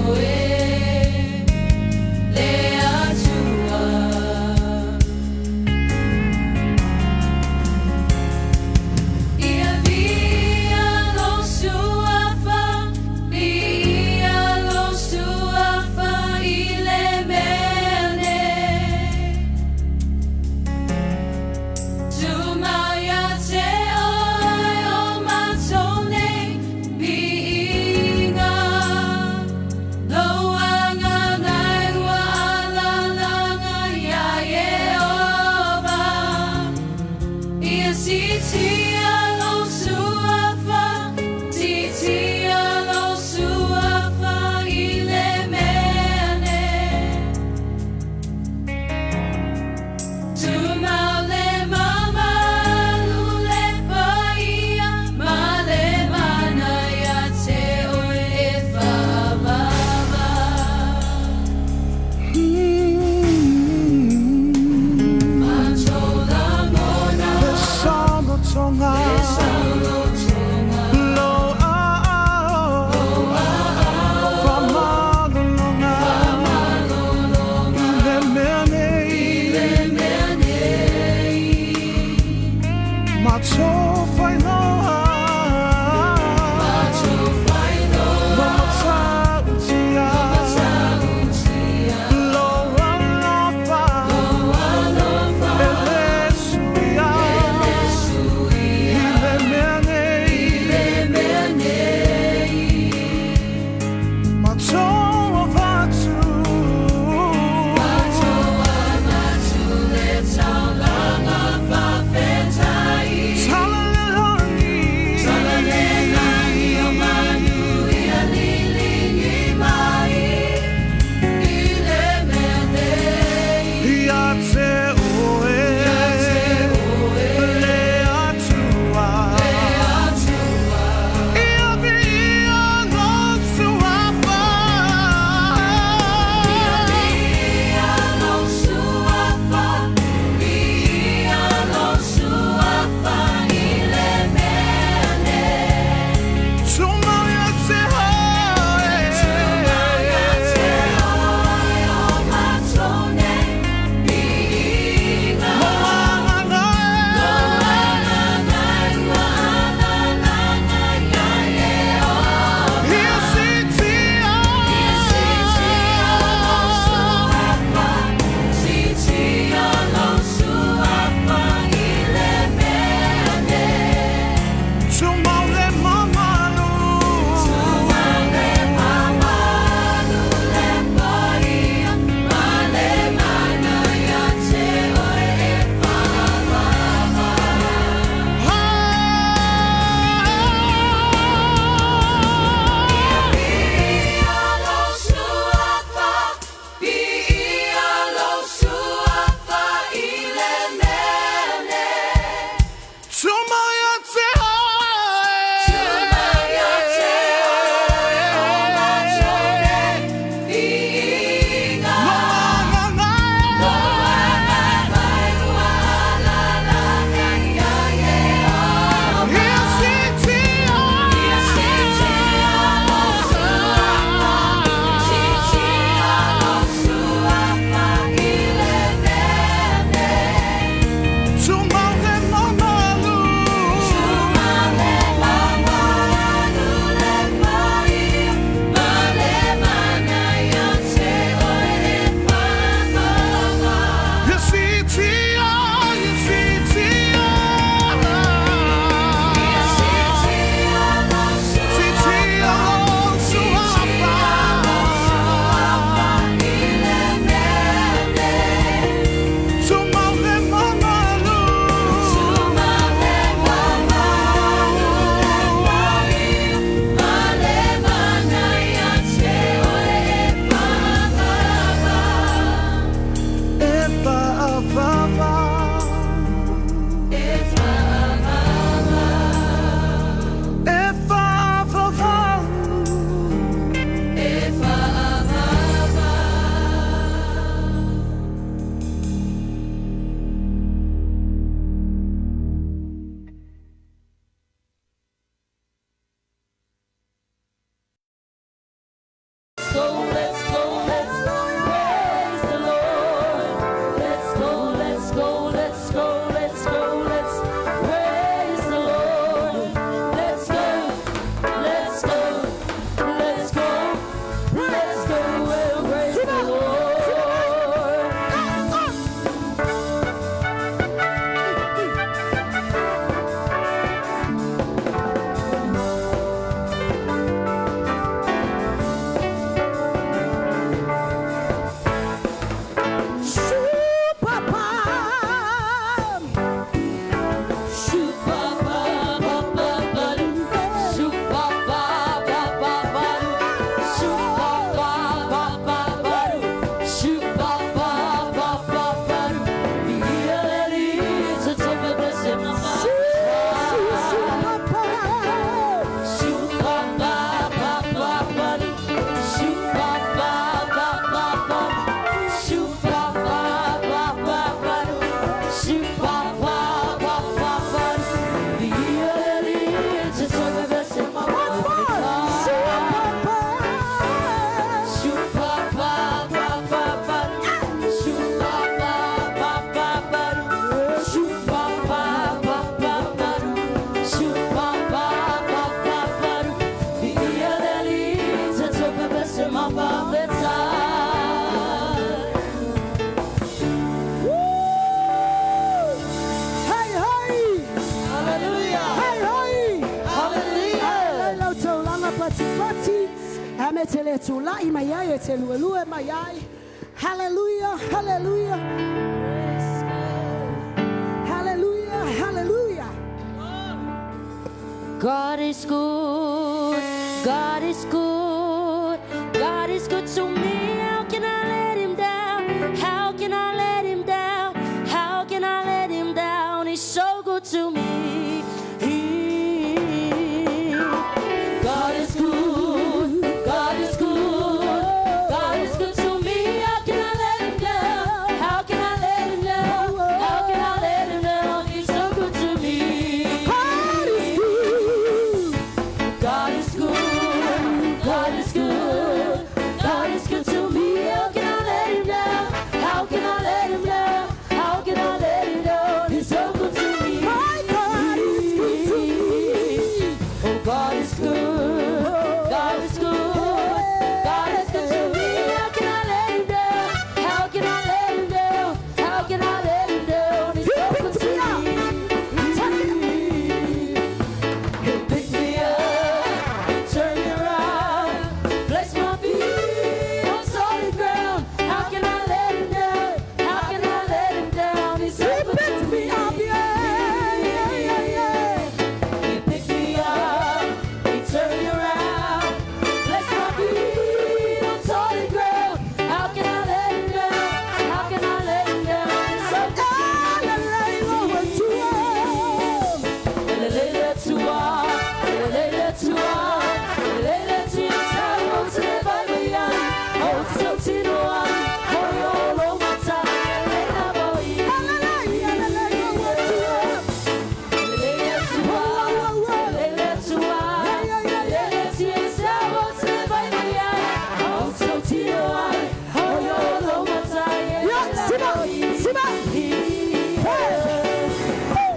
Oe le Atua. Ia viia lou Suafa, viia lou Suafa i le mea nei. Tumau ia te Oe o matou nei viiga. Lou Agaga e ua alalaga ia Ieova. Ia siitia lou Suafa, siitia lou Suafa i le mea nei. Tumau le mamalu le paia ma le mana ia te Oe e faavava. Matou lagona, Le saolotoga, saolotoga, Lou aao, Faamalologa, I le mea nei, le mea nei. Matou faailoa, Matou faailoa, Lou matautia, Matautia, Lou alofa, alofa, E le suia, suia, I le mea nei, le mea nei. Matou avatu, Matou avatu le taulaga faafetai. Tala le lagi, Tala le lagi o manu ia liligi mai i le mea nei. Ia te Oe, Ia te Oe, le Atua. Le Atua. Ia viia lou Suafa. mea e te le tulai mai ai, e te luelue mai ai. Hallelujah, hallelujah. Hallelujah, hallelujah. God is good. God is good. God is good to me. How can I let him down? How can I let him down? How can I let him down? He's so good to me. God is good. God is good. God is good to me. How can I let him down? How can I let him down? How can I let him down? He's so good to me. God is good. God is good. God is good. God is good to me. How can I let him down? How can I let him down? How can I let him down? He's so good to me. My God is good to me. Oh, God is good. God is good. God is good to me. How can I let him down? How can I let him down? How can I let him down? He's He so good picked to me up. me. He picked me up, he turned me around, placed my feet on solid ground. How can I let him down? How can I let him down? He's so He good to picked me. me up, yeah, yeah, yeah, yeah. He picked me up, he turned me around, placed my feet on solid ground. How can I let him down? How can I let him down? He's so good to me. Lele tua, lele tua, lele tua, o te vai o te tino o yo lo mata, lele moi. Lele tua, lele tua, lele tua, o te vai o te tino o yo lo mata, Yeah, Sima, Sima. Hey.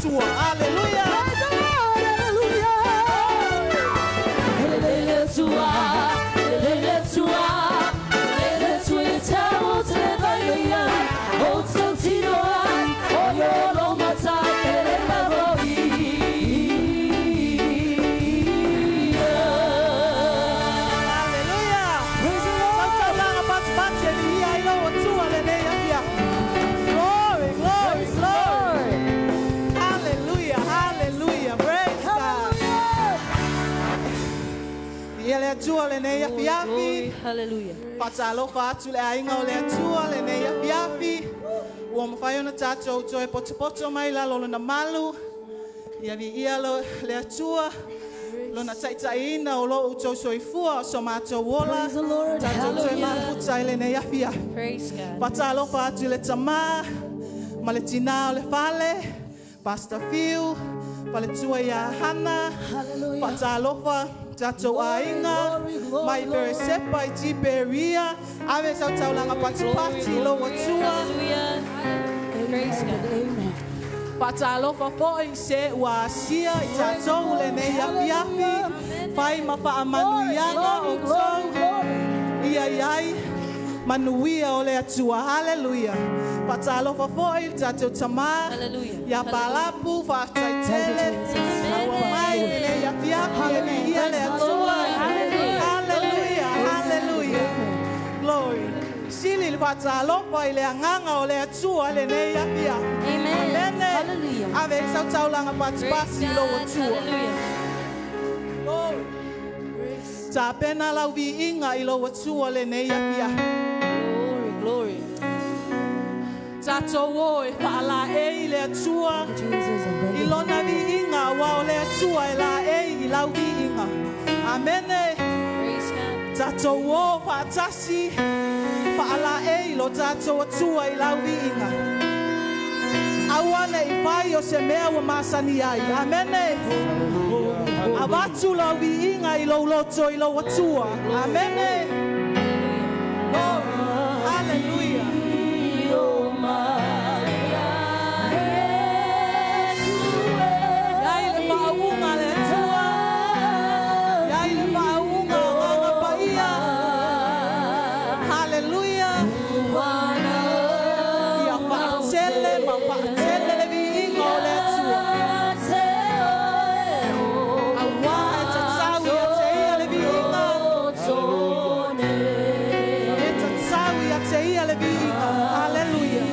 Atua. Haleluia. Praise the Lord, hallelujah. E le Atua, e le Atua, e le Atua e tau te vai o tau tino ai, o yo lo matai, e le lavo ia. Haleluia. Praise the Lord. Sautaulaga patipati e viia ai lou Atua lenei afiafi. Glory, glory, glory. Hallelujah, hallelujah. Praise God. Hallelujah. Ia le Atua lenei afiafi. Glory, hallelujah. Faatalofa atu le aiga o le Atua lenei afiafi. Ua mafai ona tatou toe potopoto mai lalo o lona malu. Ia viia lo le Atua. Lona taitaiina o lo outou soifua o so matou ola. Praise the Lord. Tatou toe Hallelujah. mafuta i lenei afiafi. Praise God. Faatalofa atu i le tamā ma le tinā o le fale. Pastor Phil, faletua ia Hana. Hallelujah. Faatalofa tatou Glory, aiga. glory, glory, Mai glory. Peresepa i Tiperia. Ave sau taulaga patipati i lou Atua. Hallelujah. Praise God. Amen. Faatalofa foi se ua asia i tatou lenei afiafi. Fai ma faamanuiaga Glory, o glory, tou. glory. Ia iai manuia o le Atua. Haleluia. Faatalofa foi le tatou tamā. Hallelujah. Ia Palapu faafetaitele. Amen. Mai lenei afiafi e viia le Atua. Haleluia. Haleluia. Glory. Sili le faatalofa i le agaga o le Atua lenei afiafi. Amen. Amene. Hallelujah. Ave i sau taulaga Praise patipati i lou God. Atua. Hallelujah. Glory. Tapena lau viiga i lou Atua lenei afiafi. Glory, glory. Tatou o e faalaei le Atua. Jesus, I lona viiga ua o le Atua e laei i lau viiga. Amene. Praise God. Tatou o faatasi faalaei lo tatou Atua i lau viiga. Aua nei fai o se mea ua masani ai. Amene. Avatu lau viiga i lou loto i lou Atua. Amene. Glory. Hallelujah. Iai le faauga le Atua. Iai le faauga o agaga paia. Hallelujah. Ia faatele ma faatele le viiga o le Atua. Auā e tatau ia te ia le viiga. E tatau ia te ia le viiga. Hallelujah.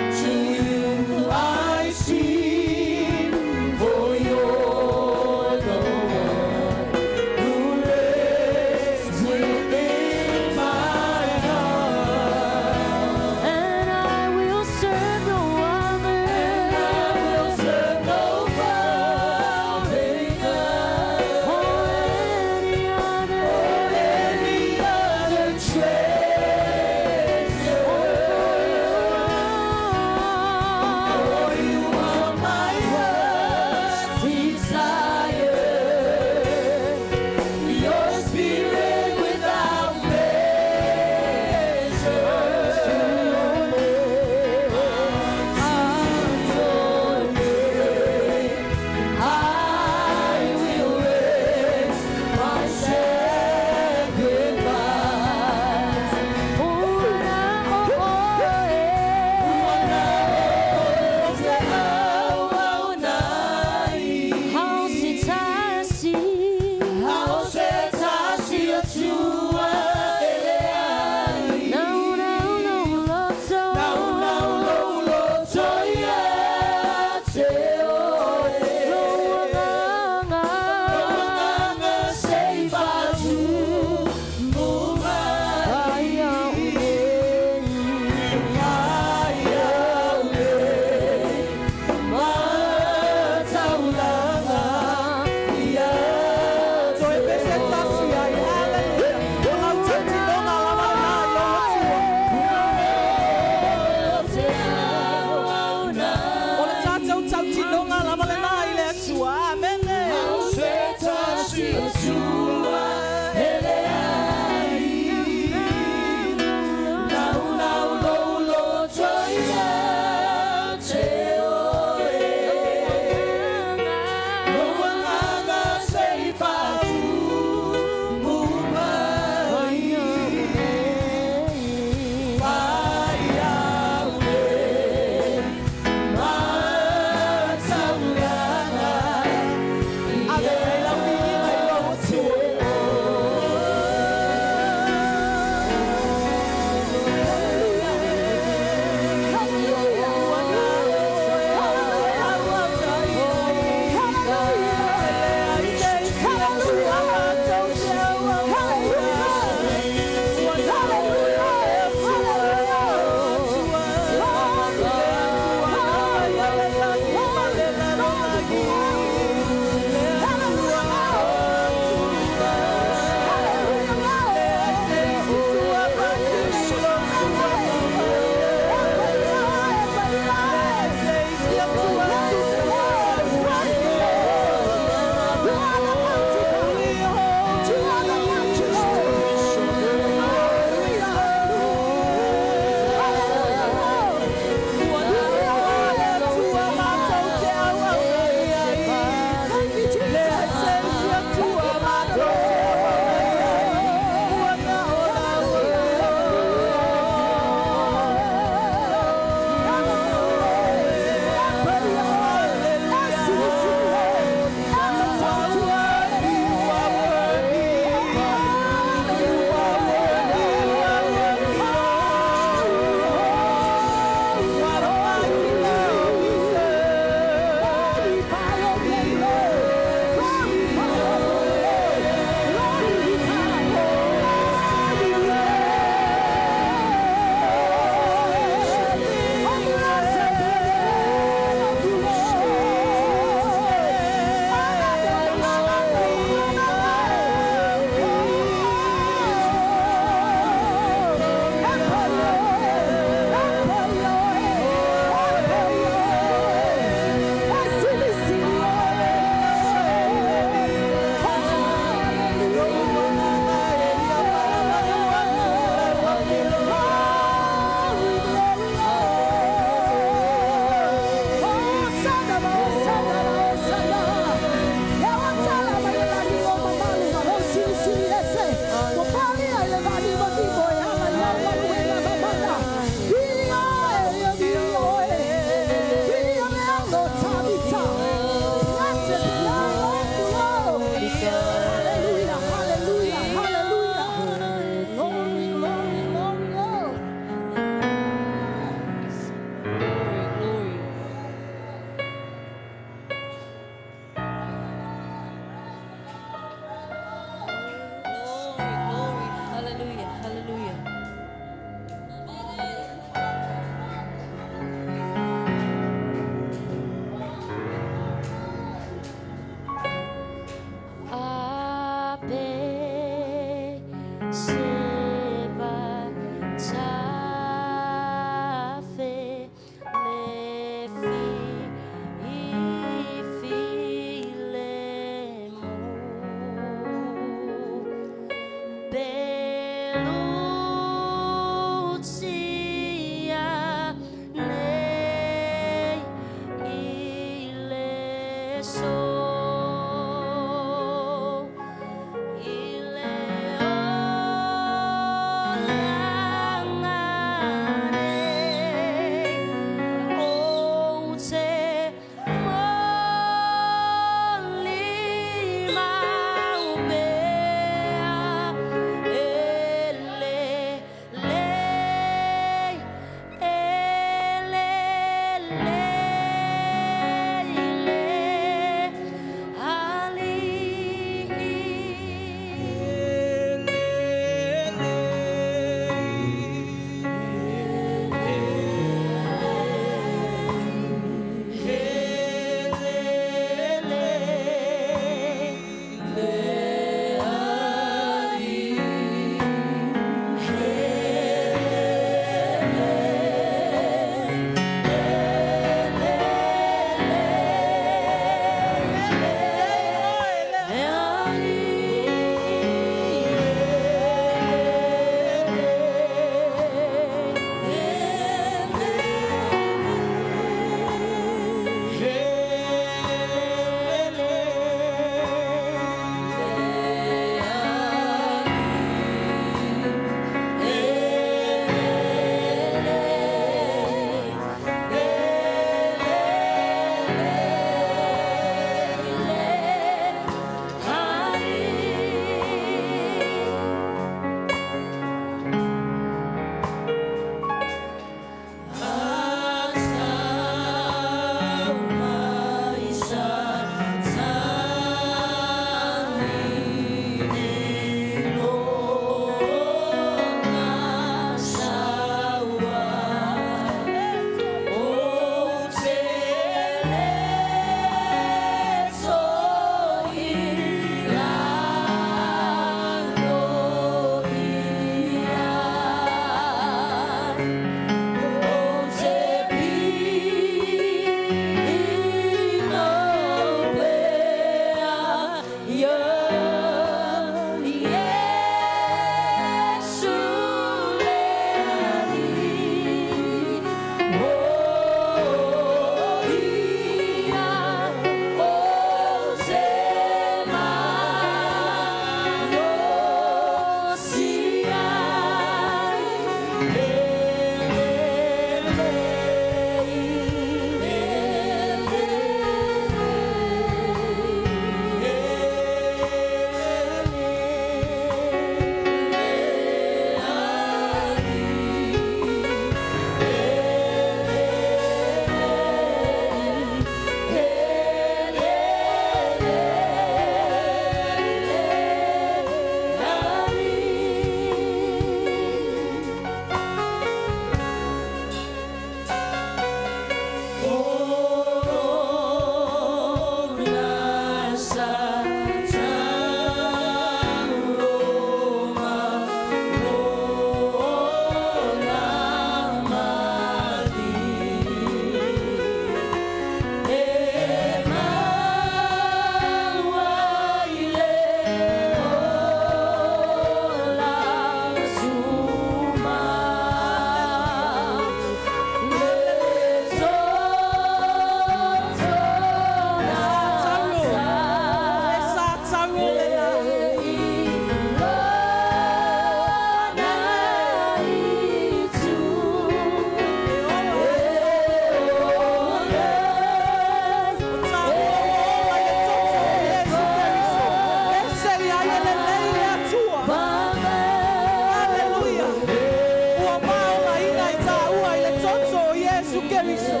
Keriso.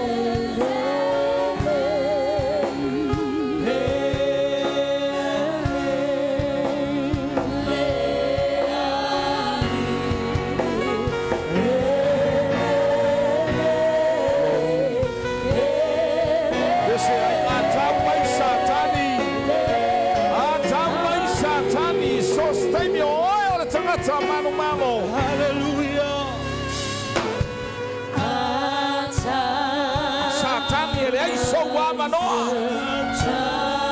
Pese ai a tau mai Satani. A tau mai Satani. So se taimi o oe o le tagata manumalo. Hallelujah. Satani e leai sou avanoa.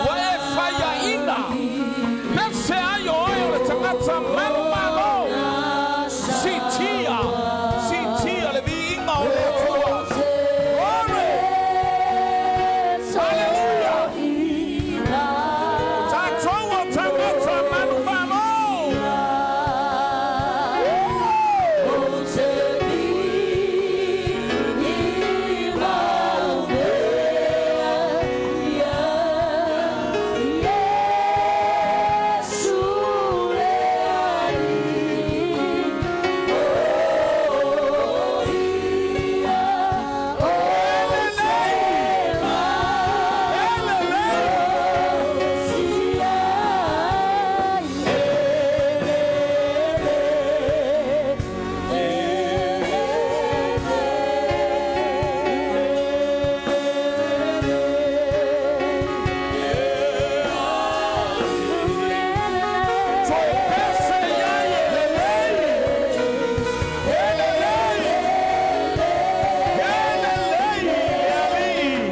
Ua e faiaina. Pese ai o oe o le tagata manumalo. Siitia. Siitia le viiga o le Atua. Glory. Hallelujah. Tatou o tagata manumalo. Toe pese ia i e lelei. E lelei. E lelei le Alii.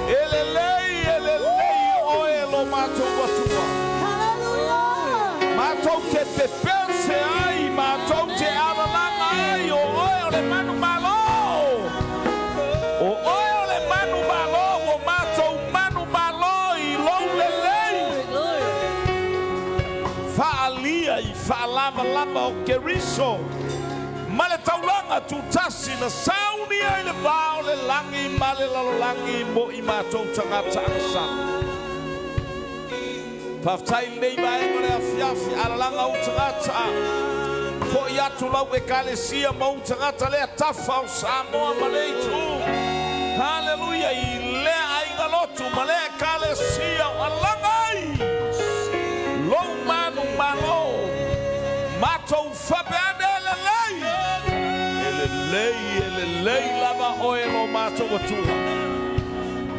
E lelei, e lelei oe lo matou Atua. Hallelujah. Matou te pepese ai, matou te alalaga ai, o oe o le manumalo. O oe o le manumalo, o matou manumalo i lou lelei. Faaalia i faalavalava o Keriso. Ma le taulaga tutasi na saunia i le va o le lagi ma le lalolagi mo i matou tagata agasala. Faafetai lenei vaega o le afiafi alalaga ou tagata. Fo'i atu lau ekalesia ma ou tagata lea tafa o Samoa ma le itu. Haleluia i lea aiga lotu ma lea ekalesia o alaga ai. Lou manumalo. Matou faapea ane e lelei. E lelei, e lelei lava oe lo matou Atua.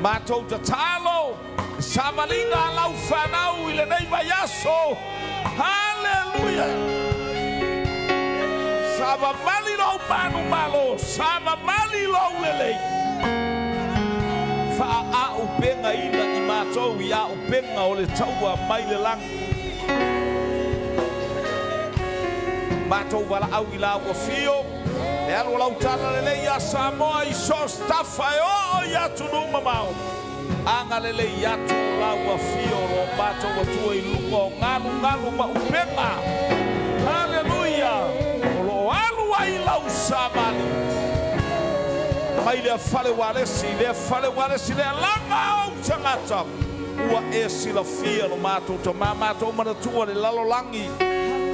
Matou tatalo. Savaliga a lau fanau i lenei vaiaso. Haleluia. Savavali lou manumalo. Savavali lou lelei. Faaaupegaina i matou i auupega o le taua mai le lagi. Matou valaau i lau afio. Le alu o lau tala lelei ia Samoa i so o se tafa e oo i atunuu mamao. Agalelei atu lau afio lo matou Atua i luga o galugalu ma upega. Haleluia. O loo alu ai lau savali. Mai lea fale ualesi, lea fale ualesi, lea laga ou tagata. Ua e silafia lo matou tamā matou manatua le lalolagi.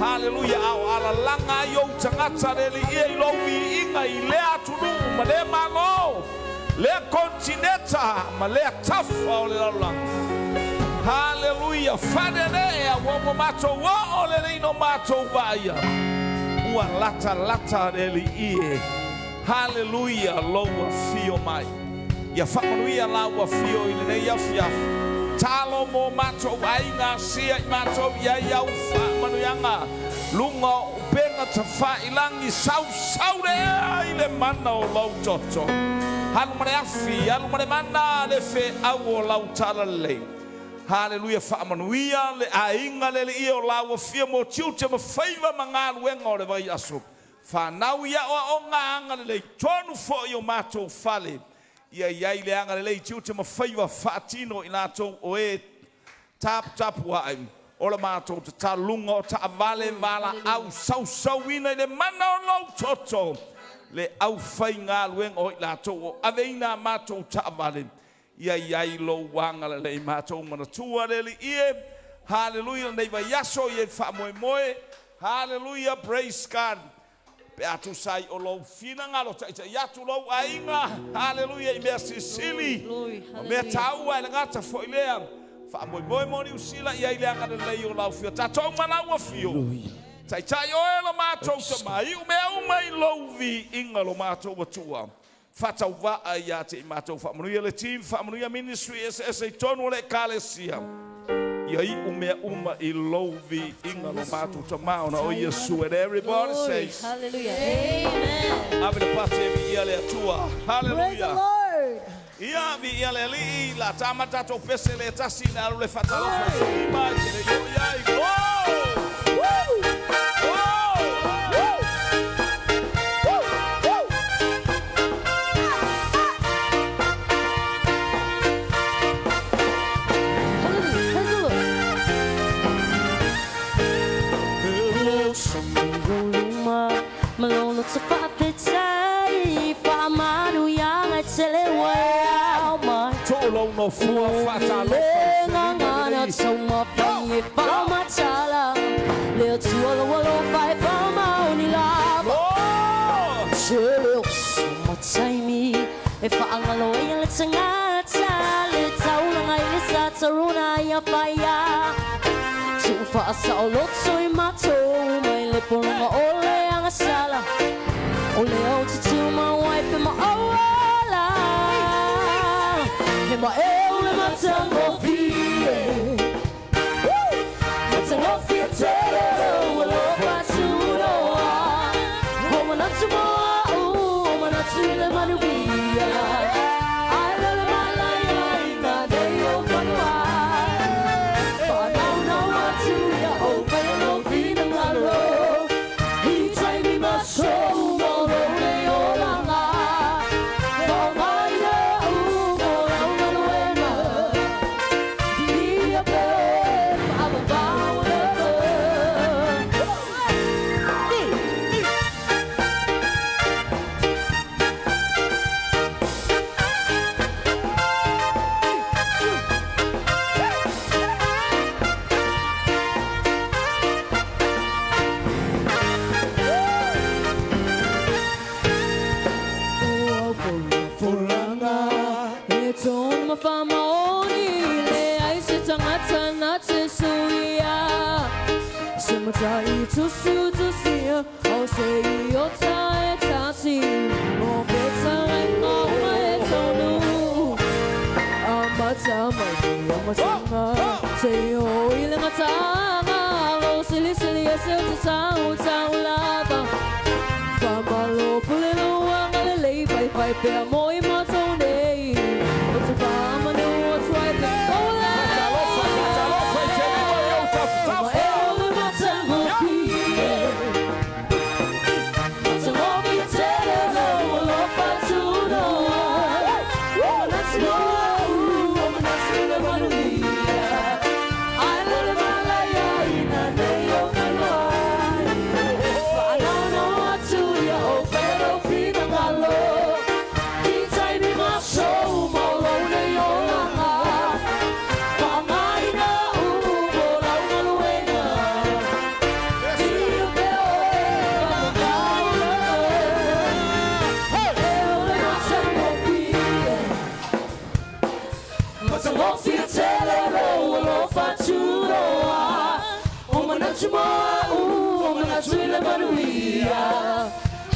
Haleluia, a o alalaga ai ou tagata le alii i lou viiga i lea atunuu ma lea malo. Lea kontineta ma lea tafa o le lalolagi. Haleluia, faaneenee a ua ua matou oo lelei no matou vaaia. Ua latalata le alii e. Haleluia, lou afio mai. Ia faamanuia lau afio i lenei afiafi. Talo mo matou aiga asia i matou i ai au faamanuiaga. Luga o upega tafailagi sausau le ea i le mana o lou toto. Alu ma le afi, alu ma le mana le feau o lau talalelei. Haleluia, faamanuia le aiga le alii o lau afio mo tiute ma faiva ma galuega o le vaiaso. Fanau i aoaoga agalelei tonu foi o matou fale. Ia i ai le agalelei i tiute ma faiva faatino i latou o e taputapuai. O le matou tataloga o taavale valaau sausauina i le mana o lou toto le aufaigaluega o i latou o aveina a matou taavale. Ia i ai lou agalelei matou manatua le Alii e. Haleluia lenei vaiaso ia i faamoemoe. Haleluia, praise God. Pe a tusa ai o lou finagalo taitai atu lou aiga. Haleluia i mea silisili. O mea taua e le gata foi lea. Faamoemoe mo Niu Sila i ai le agalelei o lau afio. Tatou ma lau afio. Taitai oe lo matou tama. Iu mea uma i lou viiga lo matou Atua. Faatauvaa ia te i matou. Faamanuia le team, faamanuia ministry eseese i tonu o le ekalesia. Ia iu mea uma i lou viiga lo matou tama ona o Iesu. And everybody Glory. says, Hallelujah. Amen. Ave le pasi e viia le Atua. Praise the Hallelujah. Lord. Ia viia le Alii, la tama tatou pese le tasi na alu le fatalofa i lima i te le io iai. Go! Woo! Go! Woo! Woo! Woo! Hallelujah. Praise the Lord. Malolo sa faafetai, faamanuiaga e tele ua e ao mai. Tolo no fua fatalofa i se lima lelei. Go! E whaangalo ai le tangata le taulanga i le sataruna ia whaia Tu whaasao loto i matou mai le porunga o le angasala O le au te tuma wai pe ma auala He ma e o le matangofie Matangofie te reo alofa turoa O manatu moa u, o manatu i le manuia Ai lele malai ai nā nei o whanua Whanau atu ia o whai o whina ngalo I taimi maso mo lo le oranga Whangaina u mo lau galuega Ia pe whaababau lava. E tōna mawhamaoni le ai se tangata nā te suia. Se matai tusu tusia o se i o ta e tasi. O peta e ngā uma e tonu. A mata mai a matanga. Se i o i le matanga. O sili sili e se o te tau tau lava. Whamalo pule loa ngale lei whai whai pea mo i mātou nei. O te whamanu o tuai pe ola. Fatalofa, fatalofa i se lima i au tafutafa. E o le matangofie. Matangofie te reo alofa tunoa. O manatu noa u, o manatu le manuia. Ai lele malai ai nā nei o whanua. Whanau atu ia o whero whina ngalo. I taimi maso mo lau nei oranga. Whangaina u mo lau galuega. Ia pe oe whakau lava. E o le matangofie. Matangofie te reo alofa turoa. O manatu moa u, o manatu i le manuia.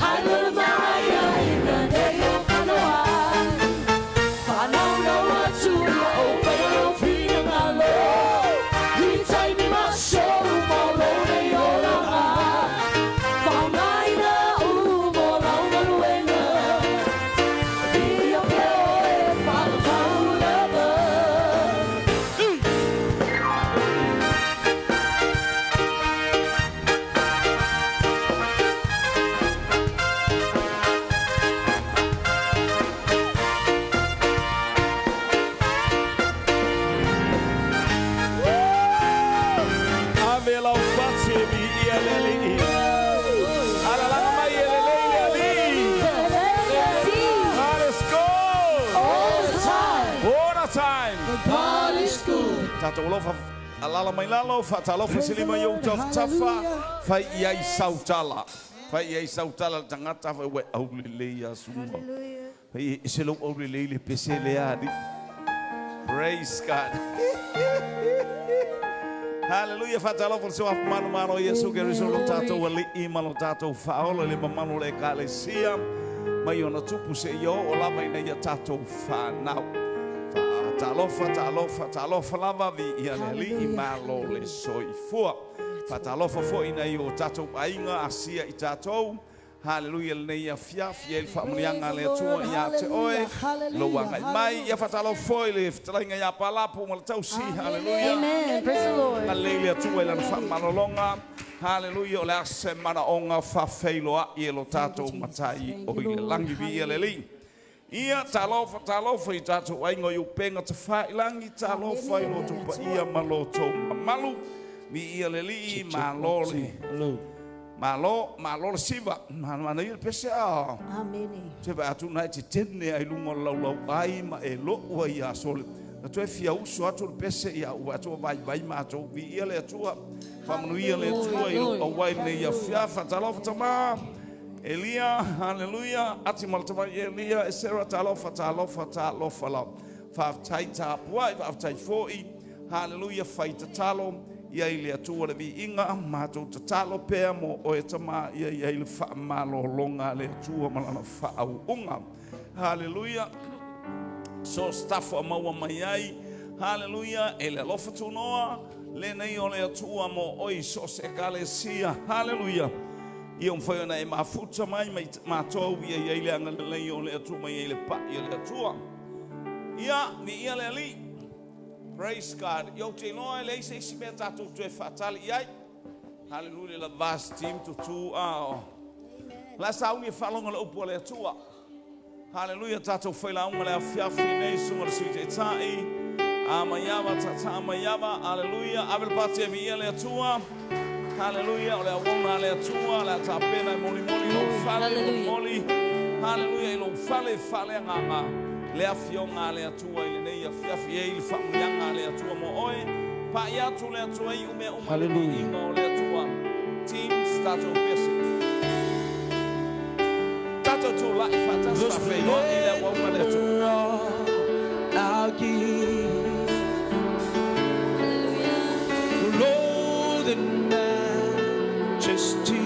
Hai lele mai ai nā nei o whanua. Whanau atu ia o whai o whina ngalo. I taimi maso mo lo nei oranga. Whangaina u mo lau galuega. Ia pe oe whakapau lava. Thank Tātou alofa alala mai lalo, whaatalofa Praise se the lima i Lord. ou tafatafa, Hallelujah. fai i ai sautala. Fai i ai sautala le tagata, fai ue au lelei a suma. Fai e se lou au lelei le pese le ali. Praise God. Hallelujah. Whaatalofa le soafu manu malo Iesu Keriso lo tātou ali'i ma lo tātou whaola le mamalo le ekalesia. Mai ona tupu se i o o lava ina ia tātou whanau. Whaatalofa, talofa, talofa lava vi ia le ali'i malo le soifua. Whaatalofa fo ina i o tātou ainga asia i tātou. Hallelujah lenei afiafi e le faamanuiaga a le Atua ia te oe. Hallelujah, Lou agai mai ia faatalofa foi le fetalaiga iā Palapu ma le tausi. Hallelujah. Amen. Praise the Lord. Agalelei le Atua i lana faamalologa. Hallelujah. O le a se manaoga faafeiloai e lo tatou matai o i le lagi viia le Alii. Ia talofa talofa i tatou aiga o i upega tafailagi talofa i lo outou paia ma lo outou mamalu. Viia le Alii malo le malo malo le siva. Manaia le pese a. Amene. Toe vaai atu na e tetene ai luga o le laulauai ma e lo'u ai ia sole. Na toe fia uso atu le pese ia ua atu vaivai matou. Viia le Atua. Faamanuia le Atua i lou auai lenei afiafi. Talofa tama. Elia, hallelujah. Ati ma le tamai Elia, e Sarah, talofa, talofa, talofa lau. Faafetai tapuai, faafetai fo'i. Hallelujah, fai tatalo. Ia i le Atua le viiga, matou tatalo pea mo oe tama, ia i ai le faamalologa a le Atua ma lana faauuga. Hallelujah. So staff a maua mai ai. Hallelujah. E le alofa tunoa, lenei o le Atua mo oe so se ekalesia. Hallelujah. Ia umawhai ona e mafuta mai mai mātou ia i ai le agalelei o le Atua mai ai le pa'i o le Atua. Ia, ni ia le Alii. Praise God. Ia ou te iloa e leai se isi mea tatou toe faatali i ai. Hallelujah. La vast team tutu a o. La sauni e faalogo le upu a le Atua. Hallelujah. Tatou failauga le afiafi nei suga le Sui Taitai. A maiava, tata maiava. Hallelujah. Ave le pati e viia le Atua. Hallelujah. O le auauna a le Atua. Le a tapena e molimoli lou fale. Hallelujah. Molimoli. Hallelujah. I lou fale faaleagaga. Le afioga a le Atua i lenei afiafi e i le faamanuiaga a le Atua mo oe. Pa'i atu le Atua i mea uma i le viiga o le Atua. Teams, tatou pese. Tatou tula'i faatasi faafeiloai le auauna a le Atua. Our King, Hallelujah. Lord in majesty.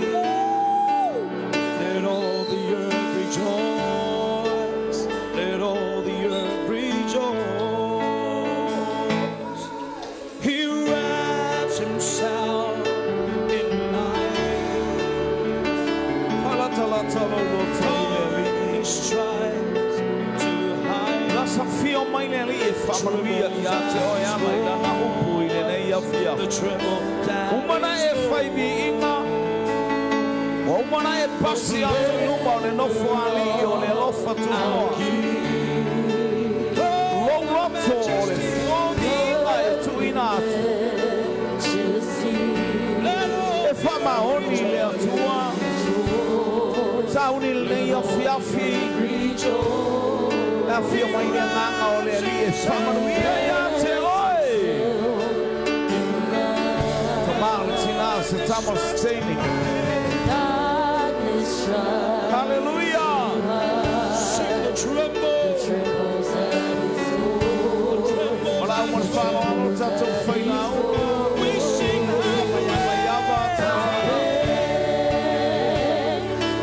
Let all the earth rejoice. Let all the earth rejoice. He wraps himself in light. Falatalata lou loto i le Alii. He strives to hide. Lasa fio mai le Alii e faamanuia ia te oe ama i lana upu i lenei afiafi. The tremble down. Umana e fai viiga, ua umana e pasi atu i luma o le nofo alii o le alofa tunoa. Lou loto o le fuo viiga e tuuina atu. E faamaoni le Atua. Sauni lenei afiafi. Le afio mai le agaga o le Alii e faamanuia ia te oe. Tamā le tinā se tama o se teine. Darkness tries Hallelujah. Sing the tremble. trembles at his voice. O la uma le whaloalo tatou failauga. We sing Maiava tata.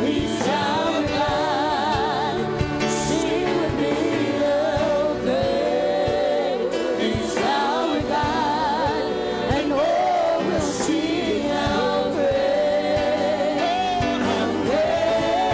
He's our God. Sing with me, oh great is our God, and all will see how great, how great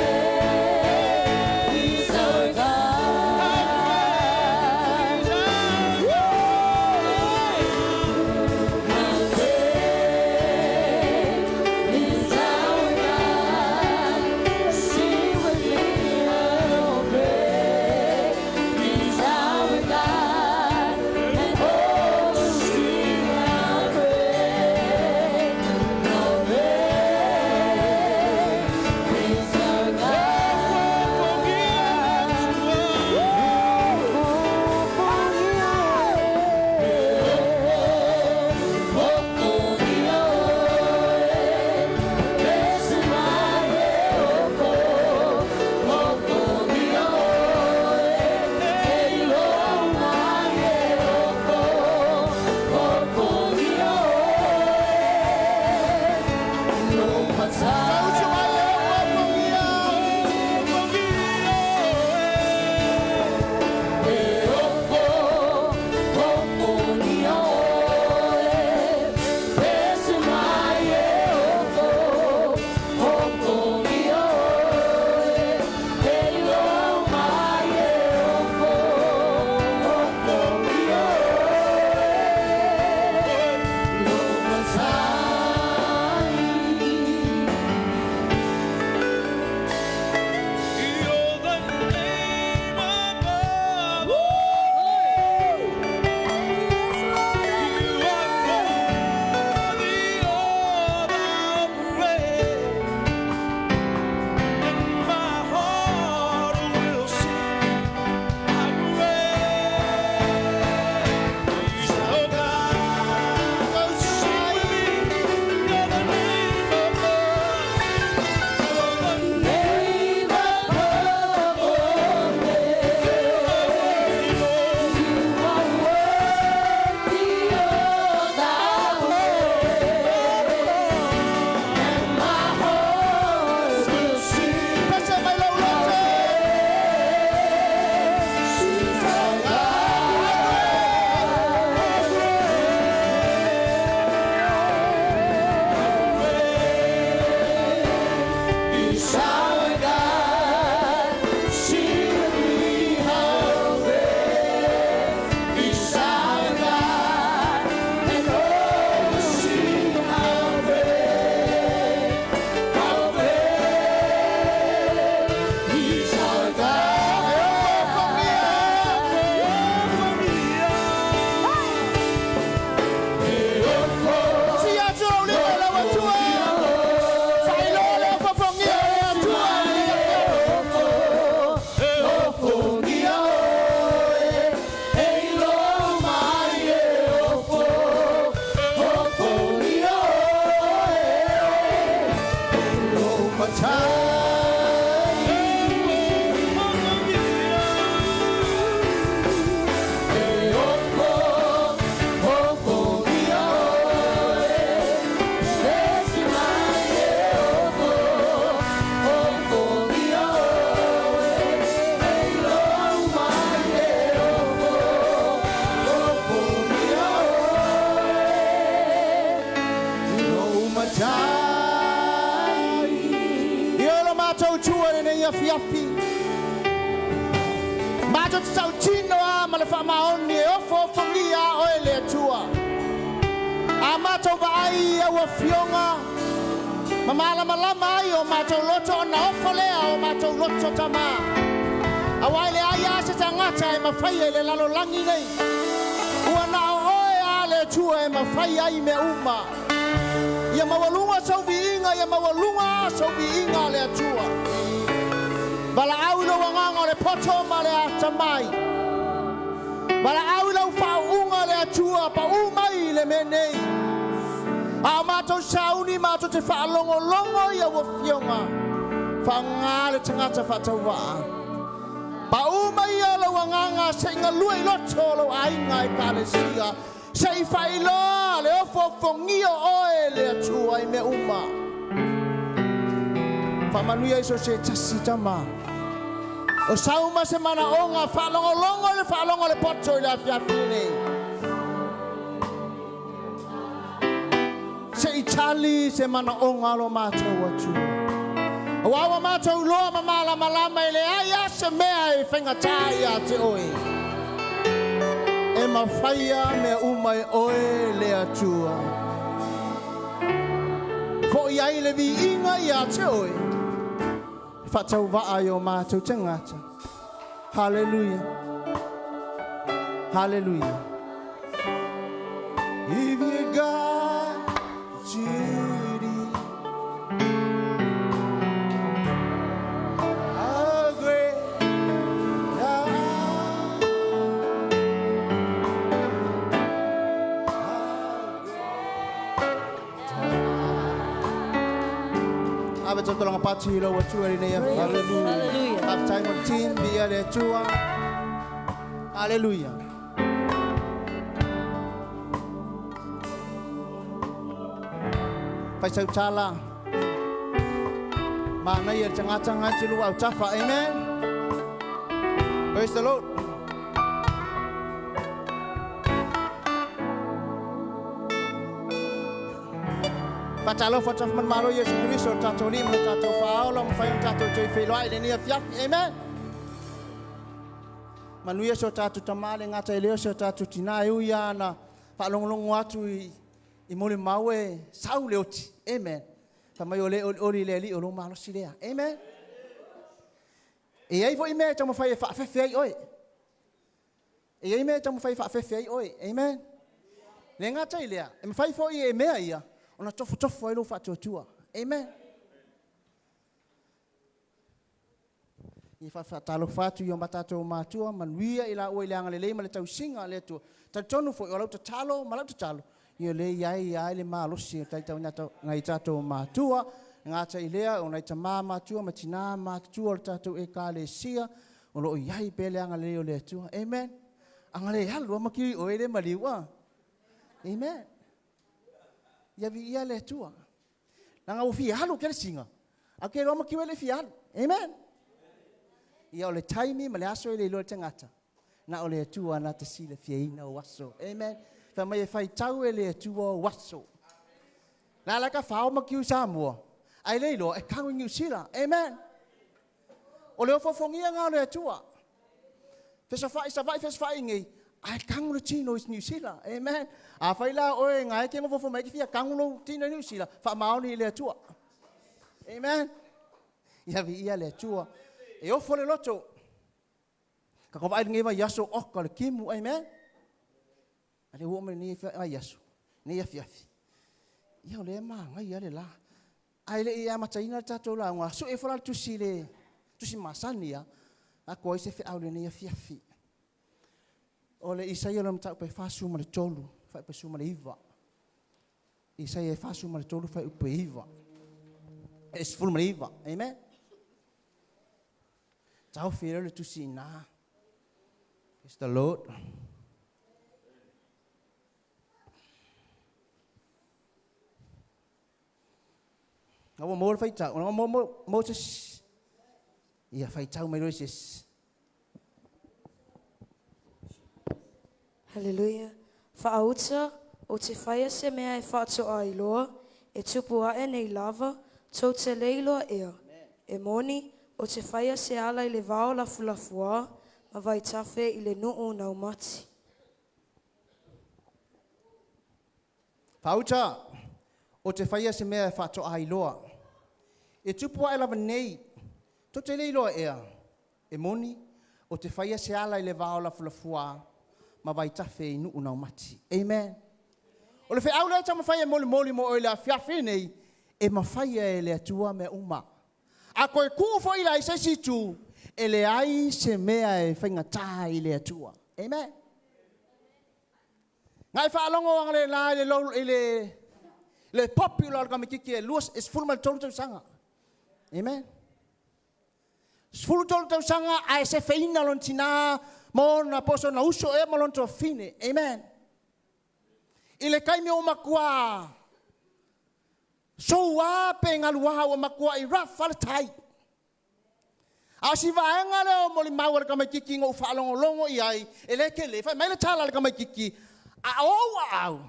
afiafi. Matou te tautino lava ma le faamaoni e ofoofogia lava oe le Atua. A matou vaai i au afioga ma malamalama ai o matou loto ona ofo lea o matou loto Tama. Aua e leai lava se tagata e mafaia i le lalolagi nei. Ua na o oe lava le Atua e mafai ai mea uma. Ia maualuga sou viiga, ia maualuga lava sou viiga le Atua. Valaau i lou agaga o le poto ma le atamai. Valaau i lau faauuga le Atua, pau mai i le mea nei. A o matou sauni matou te faalogologo i au afioga, faaaoga le tagata faatauvaa. Pau mai ia lou agaga se i galue i loto o lou aiga Ekalesia, se i faailoa le ofoofogia o oe le Atua i mea uma. Faamanuia i so o se tasi, Tama. O sau ma se manaoga, faalogologo i le faalogo a le poto i le afiafi lenei. Se i tali se manaoga o lo matou Atua. Aua ua matou iloa ma malamalama e leai lava se mea e faigata ia te oe. E mafaia mea uma e oe le Atua. Foi ai le viiga ia te oe. E faatauvaa i o matou tagata. Haleluia. Haleluia. If you got Judy, a great love, Ave tautalaga pati i lou Atua i lenei afiafi. Hallelujah. Faafetai mo le team, viia le Atua. Haleluia. Fai sau tala. Manaia le tagata ngai te lua autafa. Amen. Praise the Lord. Faatalofa atu manumalo Iesu Keriso o le tatou Alii ma le tatou Faaola ua mafai ona tatou toe feiloai i lenei afiafi. Amen. Manuia si o tatou tama le gata i lea o si o tatou tina e ui lava na faalogologo atu i, i molimau e sau le oti. Amen. Fai mai o le olioli i le Alii o lou malosi lea. Amen. E i ai foi mea e taumafai e faafefe ai oe. E i ai mea e taumafai e faafefe ai oe. Amen. Le gata i lea, e mafai foi e mea ia ona tofotofo ai lou faatuatua. Amen. Ia faafaatalofa atu i o tatou matua, manuia i laua i le agalelei ma le tausiga a le Atua. Talitonu foi o lau tatalo ma lau tatalo, ia lea i ai ai le malosi o taitau nai tatou matua, gata i lea o nai tamā matua ma tinā matutua o le tatou Ekalesia, o lo o i ai pea le agalelei o le Atua. Amen. Agalelei alu a makiu i oe le maliu a. Amen. Ia viia le Atua. Leaga ua fia alu ke le singa. A ke loa makiu e le fia alu. Amen. Ia o le taimi ma le aso e le iloa le tagata. Na o le Atua na te silafiaina o aso. Amen. Fai mai e faitau e le Atua o aso. La la ka whao makiu Samoa. Ai le iloa e kago i Niu Sila. Amen. O le ofofogia ngā o le Atua. Fesawhai, sawhai, fesawhai ngi. Ai kangu le tino i Niu Sila. Amen. A whai la oe ngā e ke ngofofo mai ki fia kangu lo tino i Niu Sila. Wha maoni i le Atua. Amen. Ia vi ia le Atua. E ofo le loto. Ka kova ai lenei vaiaso oka le kimu. Amen. A le ua mai lenei vaiaso. Nei afiafi. Ia o lea magai a le la. Ae le i amataina le tatou lauga, sue ifo la le tusi le tusi masani a, a ko ai se feau lenei afiafi. O le Isaia o le mataupu e 43, fuaiupu e 19. Isaia e 43, fuaiupu e 9. E 19. Amen. Taofi lea le tusi ina. Praise the Lord. Nga ua maua le faitau. Nga maua maua se isi. Ia faitau mai loa se isi. Haleluia. Faauta, ou te faia se mea e faatoa iloa, e tupu ae nei lava, tou te le iloa ea. E moni, O te faia se ala i le vao lafulafuā ma vaitafe i le nuu naumati. Faauta, o te faia se mea e faatoa iloa. E tupu ae lava nei, tou te le iloa ea, e moni, o te faia se ala i le vao lafulafuā ma vaitafe i nuu naumati. Amen. O le feau lea e taumafai e molimoli mo oe i le afiafi lenei, e mafai e le Atua mea uma. A toe tuu foi la i se isi itu, e leai se mea e faigata i le Atua. Amen. Na e faalogo analeila i le, i le, le popular o le tamaitiiti e 13 tausaga. Amen. 13 tausaga ae sefeina lona tina ma ona po o sona uso ea ma lona tuafafine. Amen. I le taimi ua matua soua pe galuā ua matuai rough lava le tai. A o si vaega lea o molimau a le tamaitiiti na ou faalogologo i ai, e le tele, fai mai le tala a le tamaitiiti, a o ou aau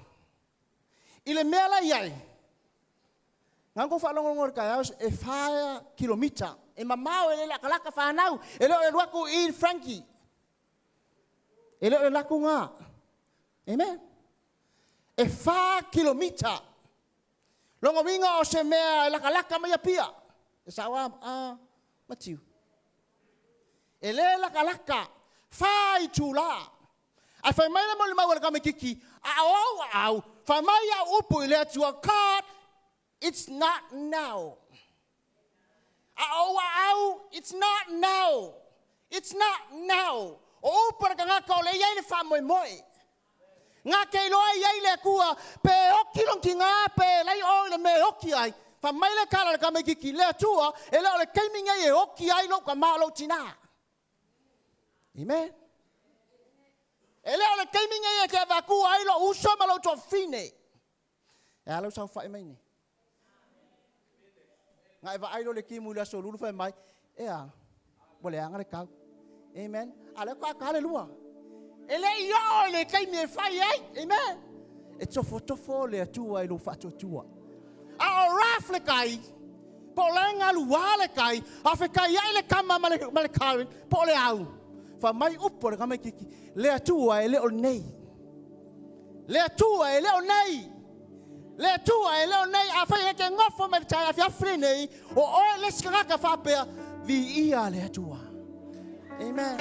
i le mea la i ai, na ona tou faalogologo i le taeao e 4 kilomita, e mamao e le latalata fanau, e le o le alu atu i i Frankie. E le o le alu atu lena. Amen. E 4 kilomita. Lona uiga o se mea e latalata mai Apia. E sao a, a Matiu? E le latalata, 4 itula. Ae fai mai le molimau a le tamaitiiti, a o ou aau, fai mai au upu i le Atua, God, it's not now. A o ou aau, it's not now. It's not now. O upu a le tagata o lea e i ai le faamoemoe. Na te iloa e i ai le Atua, pe oti lona tina pe leai o i le mea e oti ai. Fai mai le tala a le tamaitiiti, le Atua, e le o le taimi nei e oti ai lou tama o lou tina. Amen. E le o le taimi nei e te avatua ai lou uso ma lou tuafafine. E a lau saofai mai nei? Na e vaai loa le timu i le aso lulu fai mai, e a, ua leaga le tau. Amen. A lea faatoa ta le 2. E le i oo i le taimi e fai ai. Amen. E tofotofo le Atua i lou faatuatua. A o rough le tai, po o la e galuā le tai, a fetaiai le tama ma le, ma le current, po o le au. Fai mai upu a le tamaitiiti, le Atua e le o lenei. Le Atua e le o nei. Le Atua e le o nei. Afai e te nofo mai le taeao afiafi lenei, o oe le isi tagata faapea, viia le Atua. Amen.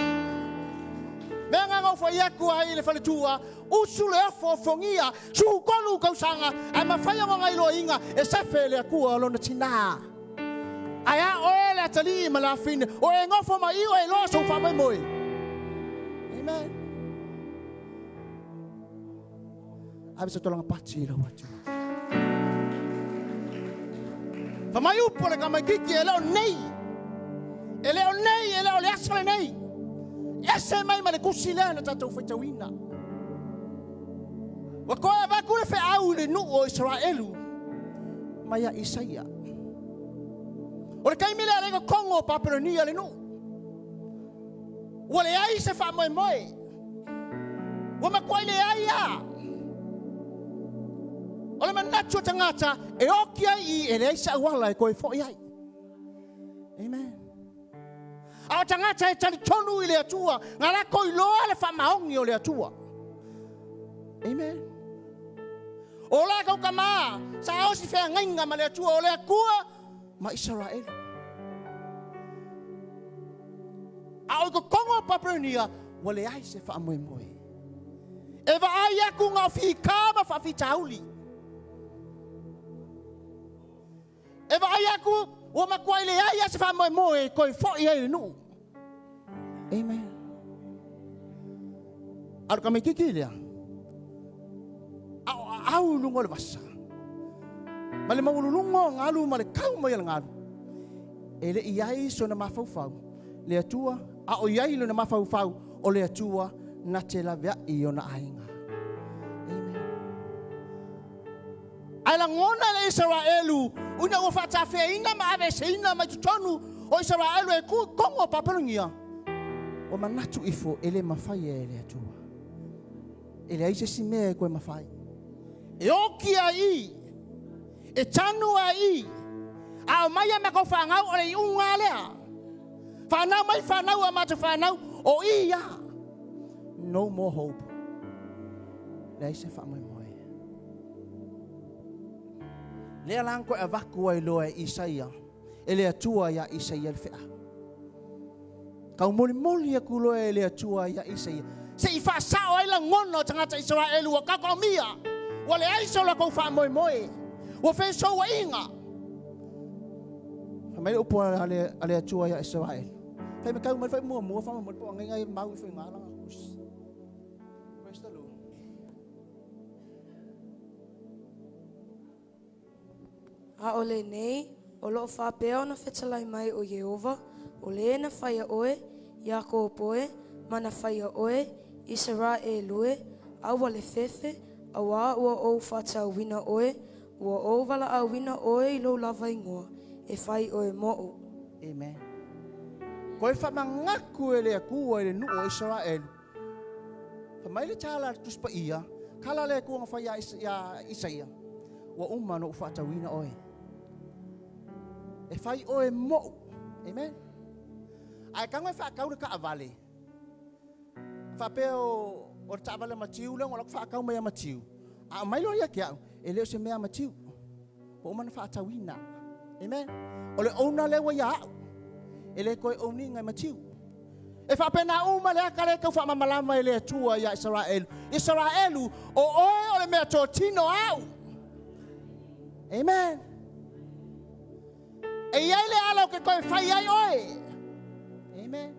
Mea nga na ou fai atu ai i le faletua, usu le ofo ofogia, 13 tausaga, ae mafai ona na iloaina e sefe e le Atua lona tina. Ae a oe le atalii ma le afine, o e nofo mai i o e loa sou faamoemoe. Amen. Ave se tolaga pati i lau Atua. Fa mai upu o le tamaitiiti e le o nei. E le o nei, e le o le aso lenei. Ese mai ma le tusi lea na tatou faitauina. Ua toe avatu le feau i le nuu o Isaraelu mai a Isaia. O le taimi lea le totonu o Papelonia le nuu. Ua leai se faamoemoe. Ua matuai leai lava. O le manatu o tagata e oki ai i i, e leai se auala e toe foi ai. Amen. A o tagata e talitonu i le Atua, na latou iloa le faamaoni o le Atua. Amen. O latou tama, sa osi feagaiga ma le Atua, o le Atua ma Isaraelu. A o i totonu o Papelonia, ua leai se faamoemoe. E vaai atu na o fika ma faafitauli. E vaai atu ua matuai leai lava se faamoemoe e toe foi ai i le nuu. Amen. A o le tamaitiiti lea, a o aau i luga o le vasa, ma le maualuluga o galu ma le kau mai o le galu, e le i i ai sona mafaufau, le Atua, a o i ai lona mafaufau, o le Atua na te laveai i ona aiga. Amen. Ae lagona e le Isaraelu ina ua faatafeaina ma aveeseina mai totonu o Isaraelu e tu i totonu o Papelonia, ua manatu ifo e le mafai e le Atua. E leai se isi mea e toe mafai. E oki ai i, e tanu ai i, a o mai a matou fanau o le iuga lea. Fanau mai fanau a matou fanau, o i ia. No more hope. Leai se faamoemoe. Lea la na toe avatu ai loa e Isaia, e le Atua ia Isaia le feau. Taumolimoli atu loa e le Atua ia Isaia, se i faasao ai lagona o tagata Isaraelu ua taotaomia, ua leai so latou faamoemoe, ua fesouaiga. Fai mai le upu a le, a le Atua ia Isaraelu, fai mai tau mai le fai muamua faamolemole po o angai ngai mau ifo i ngā langa tusi. Praise the Lord. A ʻo lenei, o loʻo faapea ona fetalai mai ʻo Iēhova, ʻo lē na faia ʻoe, Iakopo e, ma na faia ʻoe, ʻIseraʻelu e, a ua lefefe, ʻauā ua ou faatauina ʻoe, ua ou walaʻauina ʻoe i lou lava inoa, e fai ʻoe moʻu. Amen. Koe whamangaku e le Atua i le nuu o Isaraelu. Fa mai le tala a le Tusi Paia, kala le Atua na fai ia Isaia, ua uma na ou faatauina oe. E fai oe moʻu. Amen. Ae tago e faatau le taavale. Faapea o, o le taavale a Matiu lea na faatau mai a Matiu. A aumai loa ia te au, e le o se mea a Matiu. Ua uma ona faatauina. Amen. O le owner lea ua ia au. E le toe own ina e Matiu. E faapena uma le aka lea tau faamamalama e le Atua ia Isaraelu. Isaraelu, o oe o le mea totino au. Amen. E iai le ala o ke toe fai ai oe. Amen.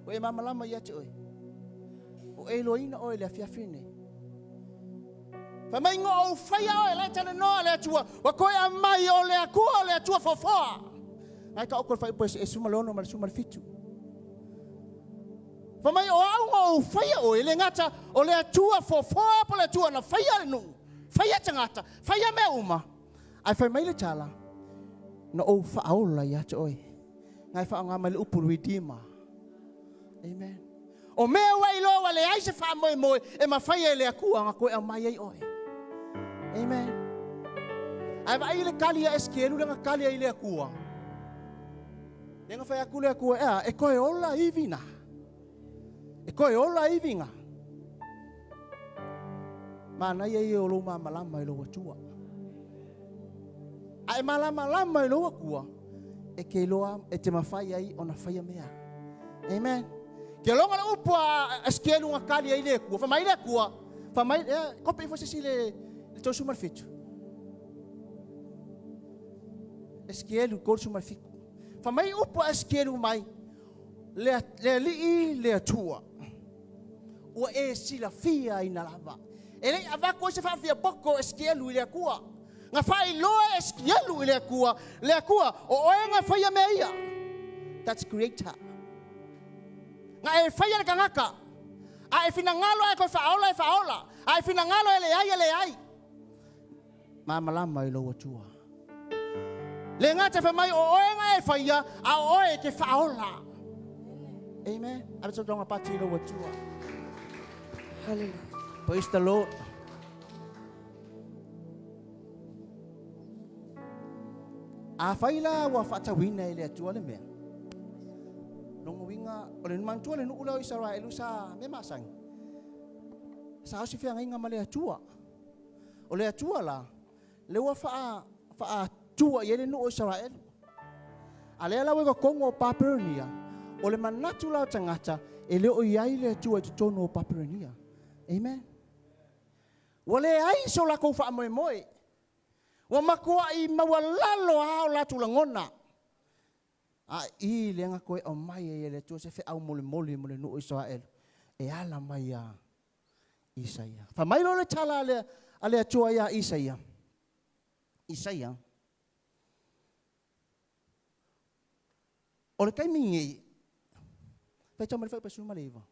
O e mamalama ia te oe. O e iloaina oe le afiafi nei. Fai mai ngo ou faia oe la e talanoa le Atua, ua toe aumai o le Atua o le Atua foafoa. Ngai ka oko le fuaiupu e 16 ma le 17. Fai mai o au ngo ou faia oe, le gata o le Atua foafoa po le Atua na faia le nuu, faia tagata, faia mea uma. Ae fai mai le tala, na ou faaola ia te oe. Ngai faaaoga mai le upu Redeemer. Amen. O mea ua iloa ua leai se faamoemoe e mafai e le Atua ona toe aumai ai oe. Amen. Ae vaai i le kali a Esekielu lea na kali ai i le Atua. Lea na fai atu le Atua, ea, e toe ola ivi na. E toe ola ivi na. Manaia ia o lou malamalama i lou Atua. A e malamalama i lou Atua, e te iloa, e te mafai ai ona faia mea. Amen. Ke loga le upu a Esekielu na kali ai le Atua. Fai mai le Atua, fai mai, e, kope ifo se isi le, le 37. Esekielu 37. Fai mai upu a Esekielu mai, le, le alii le Atua. Ua e silafia ina lava. E le i avatu ai se faafiapoko o Esekielu i le Atua. Na faailoa e Esekielu i le Atua, le Atua, o oe na faia mea ia. That's creator. Na e faia le tagata, a e finagalo a e toe faaola e faaola, a e finagalo e leai e leai. Malamalama i lou Atua. Le gata fai mai o oe na e faia, a o oe e te faaola. Amen. Ave sau pati i lou Atua. Hallelujah. Praise the Lord. Afai la ua faatauina e le Atua le mea, lona uiga, o le manatua le nuu lea o Isaraelu sa mea masani, sa o se feagaiga ma le Atua. O le Atua la, lea ua faa, faatua i ai le nuu o Isaraelu. A lea la ua i totonu o Papelonia, o le manatu la o tagata, e le o i ai le Atua i totonu o Papelonia. Amen. Ua leai so latou faamoemoe. Ua matuai maualalo lava o latou lagona. A i lea na toe aumai ai e le Atua se feau molimoli mo le nuu o Isaraelu e ala mai iā Isaia. Fai mai loa le tala a le, a le Atua iā Isaia, Isaia, o le taimi nei, faitau mai le fuaiupu 19.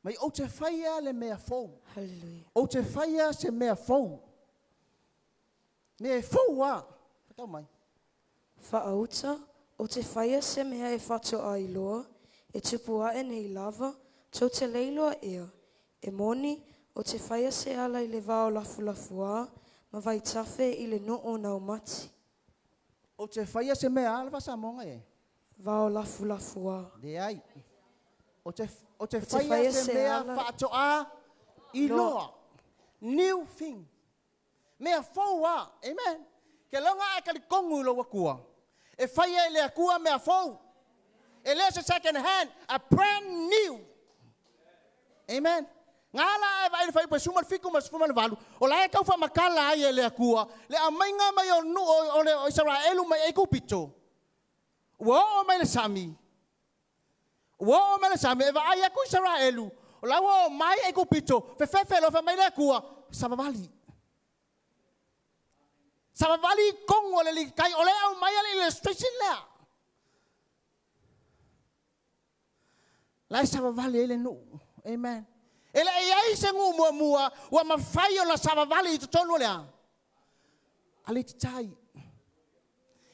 Mai ou te faia le mea fou. Hallelujah. Ou te faia se mea fou. Mea e fou a. Faitau mai. Faauta, ou te faia se mea e faatoa iloa, e tupu aʻe nei lava, tou te le iloa ea, e moni, ou te faia se ala i le vao lafulafuā, ma vaitafe i le nuu naumati. Ou te faia se mea, le faasamoa e. Vaolafulafuā. Leai. O te, o te te whaia whaia se se mea ala- whaatoa i loa. New thing. Mea fou a. Amen. Ke longa a kalikongu i lo wakua. E whaia i le akua mea fou. E le se second hand, a brand new. Amen. Ngā la e vai le whai pa suma le fiku ma suma le valu. O la e kau wha makala ai e le akua. Le amainga mai o nu o, o le o Israelu mai e kupito. Ua o mai le sami. Ua o mai le sami. E vai aku Israelu. O la ua o mai e kupito. Fe fe fe lo fa mai le akua. Savavali. Savavali kongo le li kai o le au mai ale illustration lea. La e savavali e le nu. Amen. E le e ai se ngu mua mua, ua mawhai o la savavali i te tonu lea. Ale te tai.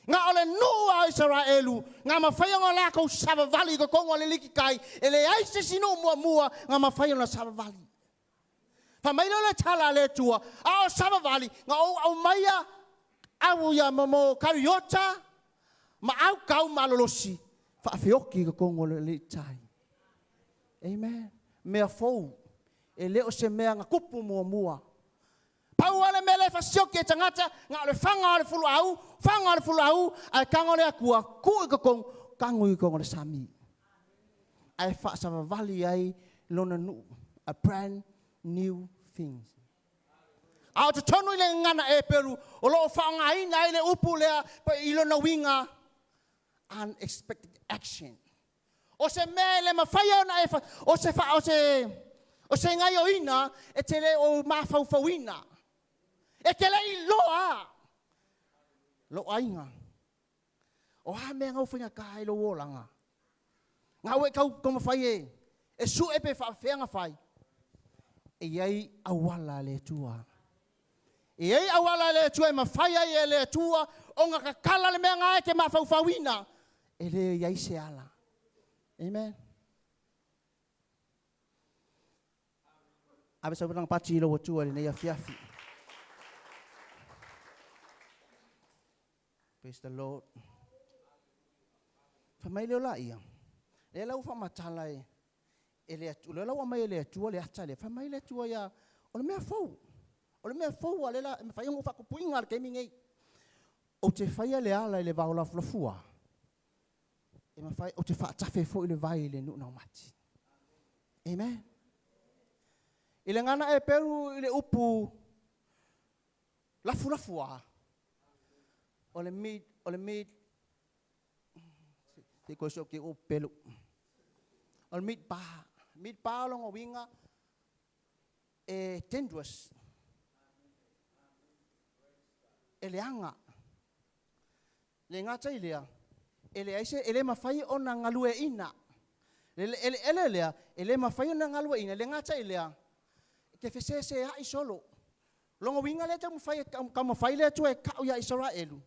Ngā o le nu a Israelu, ngā mawhai o ngā lākou savavali i kokongo le liki kai, e le ai se sinu mua mua, ngā mawhai o la savavali. Fa mai leo le tala le tua, a o savavali, ngā o au maia, au ia momo kariota, ma au kau malolosi, fa awhioki i kokongo le liki tai. Amen. Mea fou, e leo se mea ngā kupu mua mua. Pau ale mele fasioki e tangata, ngā o le whanga o le fulu au, whanga o le fulu au, ai kango le akua, ku i kokong, kango i kongo le sami. Ai whaasavavali ai lona nu, a brand new things. A o te tonu i le ngana e peru, o loo whaonga ai le upu lea, pa i lona winga, unexpected action. O se mea le mawhai ona e wha, o se wha, o se, o se ngai o ina, e te le o mawhauwhauina. E te le i loa. Lo ainga. O ha mea ngau whainga ka ai lo olanga. Ngā ue kau koma whai e. E su e pe whaawheanga whai. E iai awala le tua. E iai awala le tua e mawhai ai e le tua. O ngā kakala le mea ngā e te mawhauwhauina. E le iai se ala. Amen. Ave sa unang pati lo tua le nei afiafi. Praise the Lord. Fa mai leo la ia. Le lau fa matala e e le atu le lau mai e le atua le ata le fa mai le atua ia o le mea fou. O le mea fou a le la me fai ngo fa kupuinga le kemi ngei. O te fai le ala i le vao la flafua. E ma fai o te fa tafe fo i le vai le nu na mati. Amen. I le ngana e peru i le upu lafu lafua. O le mid, o le mid. Te koe so ke o pelu. O le mid pa. Mid pa o longo winga e dangerous. E le anga. Le ngata i lea. E le aise, e le mawhai o na ngalue ina. Le le ele ele lea, e le mawhai o na ngalue ina. Le ngata i lea. Te whese se ai solo. Longo winga le te mawhai, ka mawhai le atu e kau ia Israelu.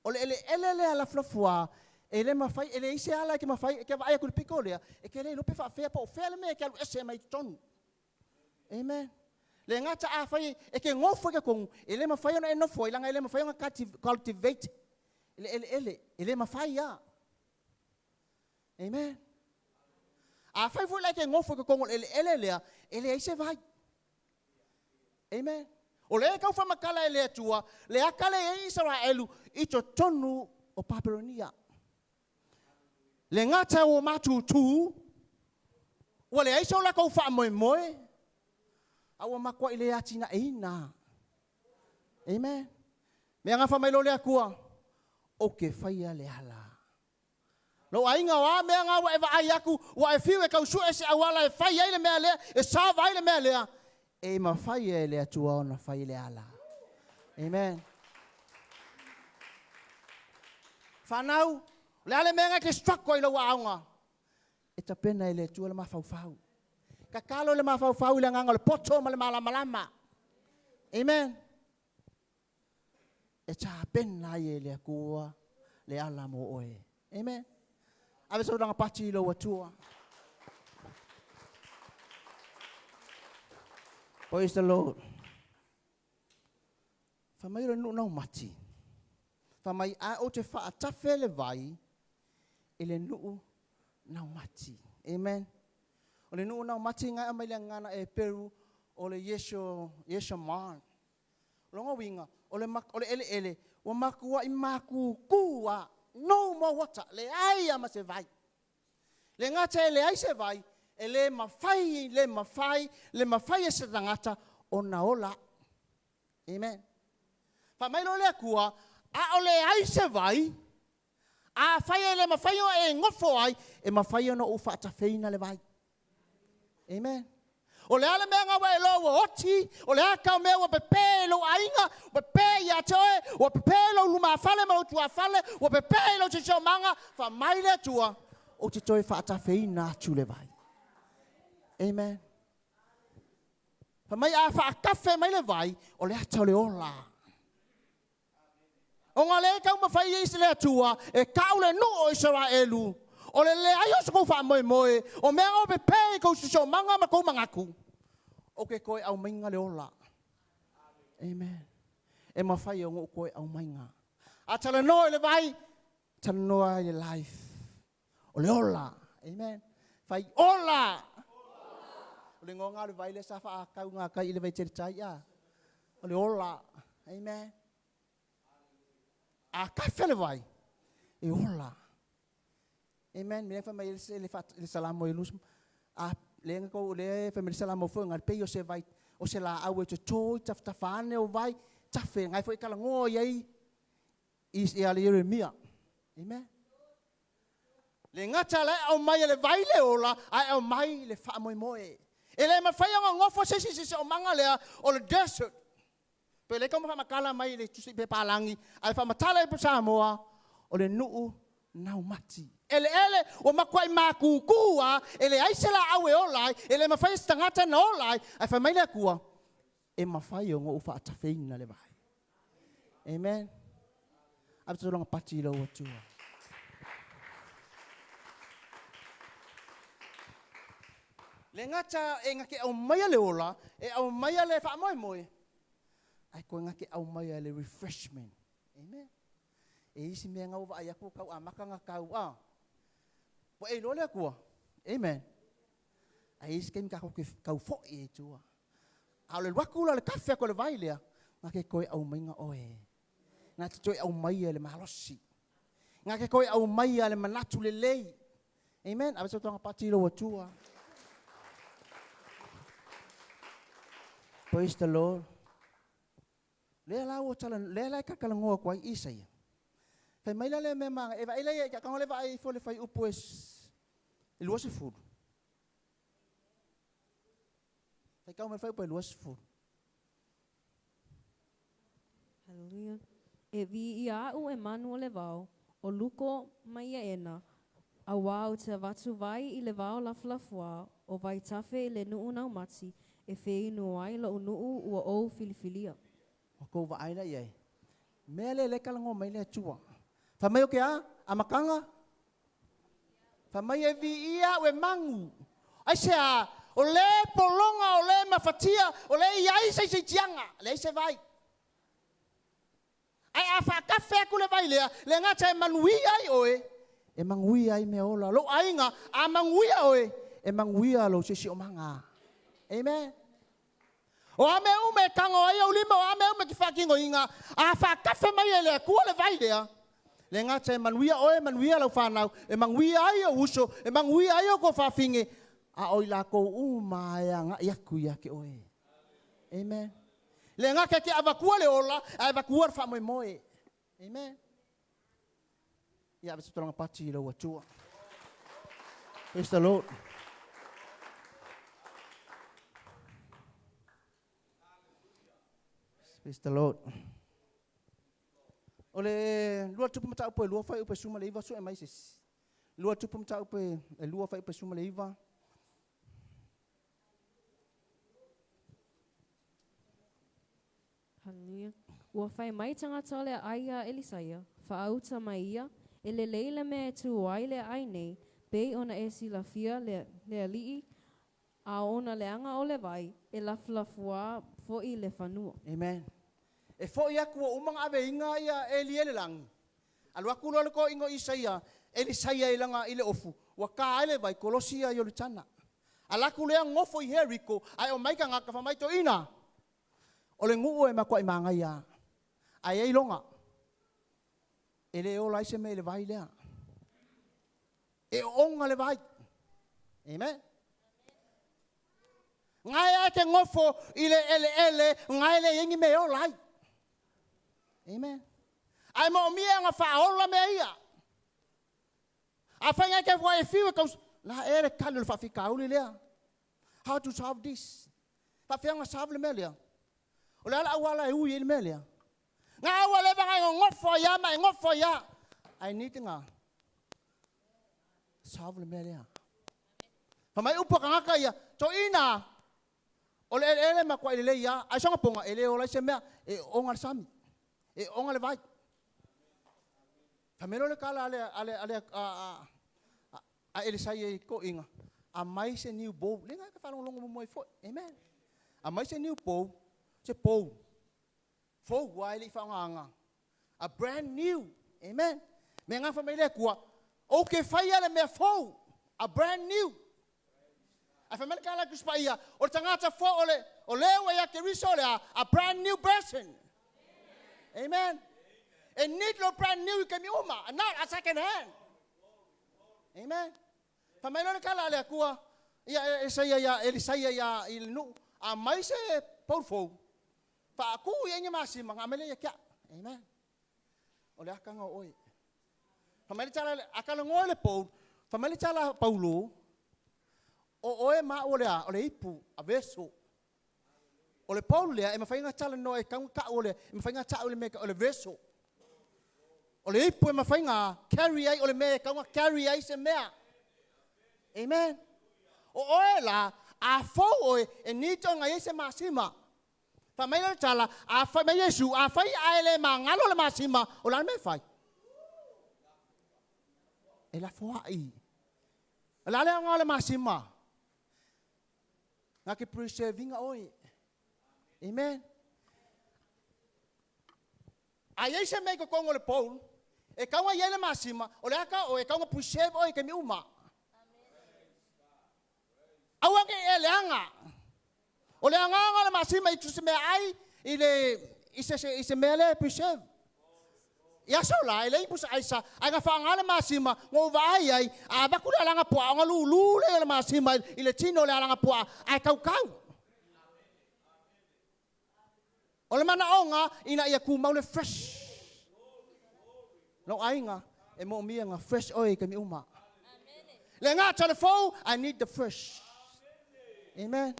O le ele ele lea la flafua, e le mawhai, e le ise ala ke mawhai, e ke vaai aku le piko lea, e ke le lope whaafea po o fea le mea ke alu ese mai tonu. Amen. Le ngata a whai, e ke ngofo ke kongu, e le mawhai ona e nofo, i langa e le mawhai ona cultivate, e le ele ele, e le mawhai ia. Amen. A whai fui lai ke ngofo ke kongu, ele ele lea, e le aise vai. Amen. O le kau whamakala e le atua, le akale e Israelu, i to tonu o Papelonia. Le ngata o matutu, ua le aisa o la kau wha moe moe, a ua makua i le atina e ina. Amen. Mea ngā whamai lo le akua, o ke whaia le ala. Lo ainga o a mea ngā ua e vaai aku, ua e whiu e kau sue se awala e whai ai le mea lea, e sa vai le mea lea, e mawhai e le atua ona whai le ala. Amen. Whanau, le ale mea ngā ke struggle i lau aonga. E tapena e le atua le mawhauwhau. Kakalo le mawhauwhau i le nganga o le poto ma le malamalama. Amen. E tapena i e le akua le ala mo oe. Amen. Ave sau langa pati i lau atua. Praise the Lord. Fa mai re nu nau mati. Fa mai a o te whaatafe le vai I le nuu naumati. Amen. O le nuu naumati ngai mai le ngana e Peru o le Yeso Yeso man. Longa winga o le mak o le ele ele ua makua i maku kua no more water le ai ama se vai. Le ngata e le ai se vai e le mawhai, le mawhai, le mawhai e se tangata o na ola. Amen. Fa mai lo le akua, a o le ai se vai, a whai e le mawhai o e ngofo ai, e mawhai ona u whaatawheina le vai. Amen. O le ale mea ngā e lo ua oti, o le aka o mea ua pepe lo ainga, ua pepe ia te oe, ua pepe lo luma fale ma lo tua fale, ua pepe lo te manga, fa mai le atua, o te toe whaatawheina atu le vai. Amen. Fa mai a whaakafe mai le vai, o le ata o le ola. O ngā le kau mawhai i le atua, e kau le nu o Israelu, o le le ai o se kou wha moe moe, o mea o pepe i kou sisio manga ma kou mangaku. O ke koe au mainga le ola. Amen. E mawhai o ngō koe au mainga. A tala noa i le vai, tala noa i le life. O le ola. Amen. Whai ola. O le ngonga o le vai le sa wha a kau ngā kai i le vai te tai a. O le ola. Amen. A kafe le vai. E ola. Amen. Me fa mai le le salamo e lus. A le nga ko le fa mai salamo fo nga pe yo se vai o se la au e te toi taf tafane o vai tafe ngai fo i kala ngo i i i ale Jeremia. Amen. Le ngata le au mai le vai le ola ai au mai le fa moi moe. E le mawhai o ngofo se se se o manga lea o le desert. Pe le kau makala mai le tusi pe palangi ai fa matala i Samoa o le nuu naumati. Ele ele o makuai makukua ele ai se la au e ola ele mawhai stangata na ola ai fa mai le akua e mawhai o ngō uwha atawheina le vai. Amen. Ape tolonga pati i lau atua. Le ngata e ngake au mai le ola, e au mai le wha moe moe. Ai koe ngake au mai le refreshment. Amen. E isi mea ngau wa ai aku kau a makanga kau a. Po e lo le akua. Amen. Ai isi kemi kako ke kau fo e tua. A le waku la le kafe ko le vai lea. Ngake koe au mai nga oe. Ngā te toe au mai le malosi. Ngā ke koe au mai le manatu le lei. Amen. Awe sautonga pati lo atua. Praise the Lord. Lea la o tala, lea la ka kala ngoa kwa Isaia. Fai mai la le mea manga, e vai lea, ka kango le vai fo le fai upu e lua se furu. Fai kau me fai upu e lua se furu. Hallelujah. E vi ia au e manu o le vao, o luko mai ia ena, a wau te vatu vai i le vao lafulafua, o vai tafe i le nuu nau mati, e whei nu ai lo nuu ua o filifilia. O kou wa ai la iai. Mea le le kala ngo mai le atua. Fa mai o ke a, a makanga. Fa mai e vi ia o e mangu. Ai se a, o le polonga, o le mafatia, o le iai sei sei tianga, le ai se vai. Ai a whakafe aku le vai lea, le ngata e manuia ai oe, e manguia ai mea ola. Lo ainga, a manguia oe, e manguia lo se si o manga. Amen. O a mea ume kango ai au lima, o a mea ume ki whakingo inga, a whakafe mai e le akua le vai lea. Le ngata e manuia oe, manuia lau whanau, e manguia ai o uso, e manguia ai o ko whawhinge, a oi la kou uma e anga iaku ia ke oe. Amen. Le ngaka ke avakua le ola, a avakua le whamoe moe. Amen. Ia awe tolonga pati i lau atua. Praise the Lord. Praise the Lord. O le lua tupu mata upe lua whai upe suma le iwa su e mai sis. Lua tupu mata upe lua whai upe suma le iwa. Hallelujah. Ua whai mai tangata le ai a Elisaia, whaauta mai ia, e le leila mea e tū ai le ai nei, pei ona e silafia le alii, a ona leanga o le vai, e lafulafua foi le whanua. Amen. E foi aku o umanga ave inga ia e li ele langi. Alu aku lo le ko ingo Isaia, Elisaia i laga i le ofu, ua ka ai le vai kolosi ia Ioritana. Alaku lea gofo i Heriko, ae o mai tagata fai mai toeaina, o le nuu e matuai manaia lava, ae i ai loga, e le ola ai se mea i le vai lea. E oona le vai. Amen. Gae ae te nofo i le eleele, gae le i ai ni mea e ola ai. Amen. Ae moomia ona faaola mea ia. Afai nai te fua e fiu e taus... La e le tali o le faafitauli lea. How to solve this? Faafefea ona solve le mea lea? O le a le auala e ui ai le mea lea? Na ua leva ona e nonofo ai lava ma e nofo ai lava. I need nga solve le mea lea. Fai mai upu a tagata ia, toeaina, o le eleele e matuai lelei lava, ae soona poga e le ola ai se mea, e oona le sami, e oona le vai. Fai mai loa le tala a le, a le, a le, a, a, a Elisaia i toeaiina, aumai se niu pou. Lea na ta faalogologo muamua ai foi. Amen. Aumai se niu pou, se pou fou aua e le i faaaogaina. A brand new. Amen. Mea na fai mai le Atua, ou te faia le mea fou. A brand new. Ae fai mai le tala a le Tusi Paia, o le tagata fou, o le, o le ua ia Keriso o le a? A brand new person. Amen. E need lo brand new i taimi uma, not a second hand. Amen. Fai mai loa le tala a le Atua ia Esaia ia Elisaia ia i le nuu, aumai se pou fou, faatuu i ai ni masima, ona aumai lea ia te au. Amen. O le aka na o oe. Fai mai le tala, a talanoa i le pou, fai mai le tala a Paulo, o oe ma au o le a? O le ipu, a vessel. O le pou lea e mafai ona talanoa e tatau ona tau o le, e mafai ona tau le mea o le vessel. O le ipu e mafai ona carry ai, o le mea e tatau ona carry ai se mea. Amen. O oe la, a fou oe, e need ona i ai se masima. Fai mai le tala, a fai mai Iesu, afai ae le magalo le masima, o le a le mea e fai? E lafoai. O le a le aoga o le masima? Na te preserve ina oe. Amen. A i ai se mea i totonu o le bowl, e tatau ona i ai le masima, o le a ka oe, e tatau ona preserve oe i taimi uma. Aua ne i e leaga. O le agaga o le masima i se meaai i le i se, i se mea lea e preserve. I aso la, e leai ni pusa aisa, ae na faaaoga le masima, na ou vaai ai, a avatu le alaga puaa, ona lulu lea o le masima i le tino o le alaga puaa, ae tautau. O le manaoga ina ia tumau le fresh. Lou aiga, e moomia na fresh oe i taimi uma. Le gata o le fou, I need the fresh. Amen.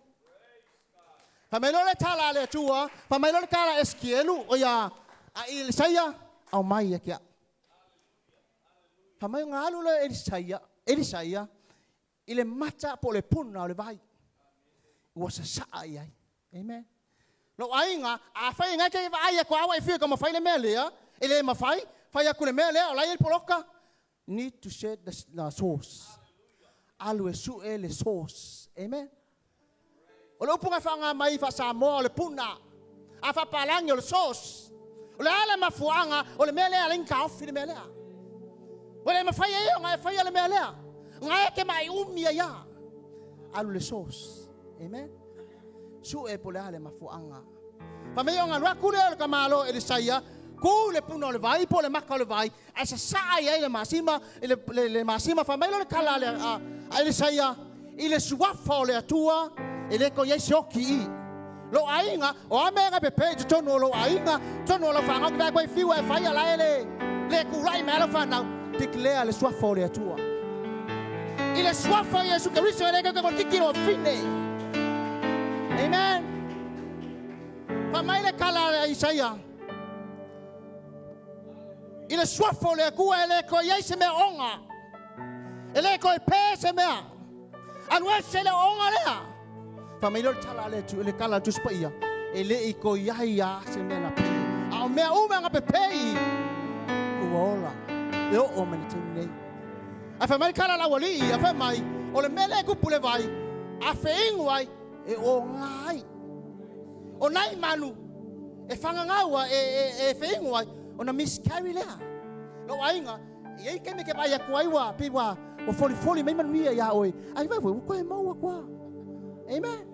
Fai mai loa le tala a le Atua, fai mai loa le tala a Esikielu, o ia a Elisaia, aumai ia te au. Fai mai ona alu lea o Elisaia, Elisaia i le mata po o le puna o le vai, ua sasaa i ai. Amen. Lou aiga, afai e nai te vaai atu a ua e fia taumafai le mea lea, e le mafai, fai atu le mea lea, o la e i ai le poloka. Need to set the, the source. Alu e sue le source. Amen. O le upu na faaaoga mai faa-Samoa o le puna, a faa-Palagi o le source. O le a le mafuaaga o le mea lea e ala ai ona taofi le mea lea? Ua le mafai ai ona e faia le mea lea. Na e te ma'i umi ai a. Alu le source. Amen. Sue po o le a le mafuaaga. Fai mai ona alu atu lea o le tamaloa Elisaia, tu i le puna o le vai po o le maka o le vai, ae sasaa i ai le masima, le, le, le masima. Fai mai loa le tala a, le, a, a Elisaia, i le suafa o le Atua, e le toe i ai se oki i. Lou aiga, o a mea e pepe i totonu o lou aiga, totonu o lau fanau, te vaai koe i fiu e fai a la e le, le tulai mai a lau fanau, declare le suafa o le Atua. I le suafa o Iesu Keriso e le toe toe titi loa fine. Amen. Fai mai le tala a Isaia, i le suafa o le Atua e le toe i ai se mea oga, e le toe pe se mea. Alu ese le ooga lea. Fai mai lea o le tala a le Atu, le tala a le Tusi Paia, e le i toe i ai lava se mea na pe. A o mea uma na pepei, ua ola, e oo mai le taimi nei. Ae fai mai le tala a le aualii, a fai mai, o le mea lea e tupu i le vai, a feinu ai, e oga ai. O nai manu e fagagau ai, e feinu ai, ona miscarry lea. Lou aiga, E i ai taimi e te vaai atu ai ua pei ua ua folifoli mai manuia iā oe, ae vaai foi ua toe maua atu lava. Amen.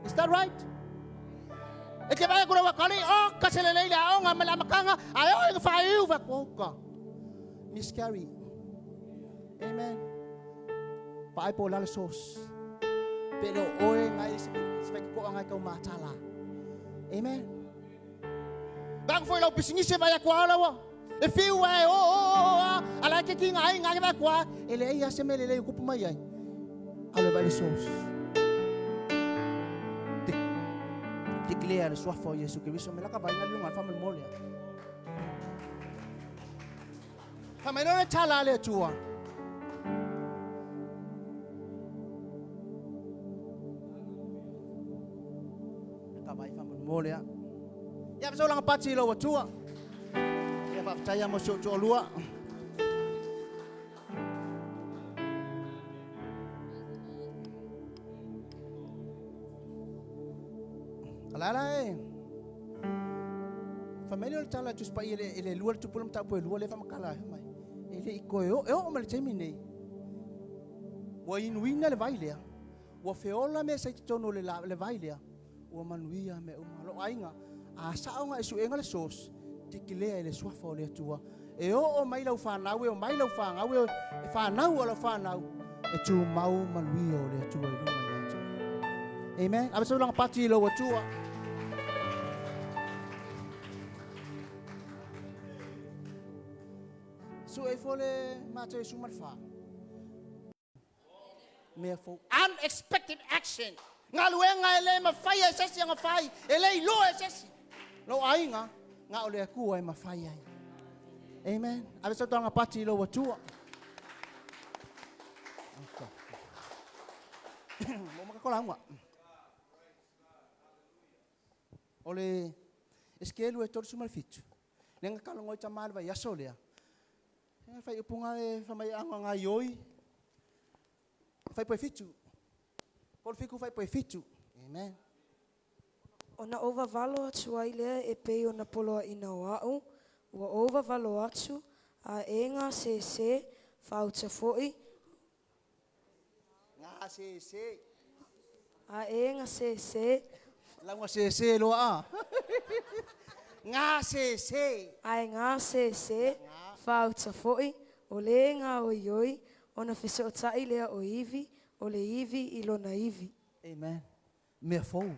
Is that right? E te vaai atu lau atalii, oka se lelei le aoga mai le amataga, ae oo ina faaiu, fai atu, oka. Miscarry. Amen. Vaai po o le a le source. Pe le o oe ngai se faitotoa ngai tau matala. Amen. Vaai atu foi lau pisinisi e vaai atu lava lau e fiu a e o o o a ala e ke ki ngai ngai vaai atu lava e leai lava se mea lelei o tupu mai ai. Alu e vaai le source. Declare le suafa o Iesu Keriso me laka vaaiga liuga le faamolemole. Fai mai loa le tala a le Atua. Ka vai faamolemole a. Ia fesola pati i lou Atua. Ia faafetai mo si ou toalua. Alala e. Fai mai lea o le tala a Tusi Paia e le lua le tupu le mataupu e lua lea e faamatala ai mai. E le i toe oo, e oo mai le taimi nei. Ua inuina le vai lea. Ua feola mea sa i totonu o le, le vai lea. Ua manuia mea uma. Lou aiga, a sao nga e suega le source, tikilea i le suafa o le Atua. E oo mai lau fanau, e omai lau fanau, e fanau a lau fanau, e tumau manuia o le Atua i luga ia te oe. Amen. Ave sau lagapati i lou Atua. Sue ifo le Mateo 14. Mea fou. Unexpected action. Galuega e le mafaia e se isi ona fai, e le iloa e se isi. Lou aiga, na o le Atua e mafai ai. Amen. Ave sau taga pati i lou Atua. Mo maka lauga. O le Esekielu e 37. Le nga kalongo i tama le vaiaso lea. E fai upunga e whamai anga ngā ioi. Fai poe fitu. Polu fiku fai poe fitu. Amen. Ona ou vavalo atu ai lea e pei ona poloaiina o a'u, ua ou vavalo atu, a e gasese faauta fo'i, Gasese. a e gasese, Lauga sese loa a. Gasese. a e gasese faauta fo'i, o le gaoioi, ona fesoota'i lea o ivi, o le ivi i lona ivi. Amen. Mea fou.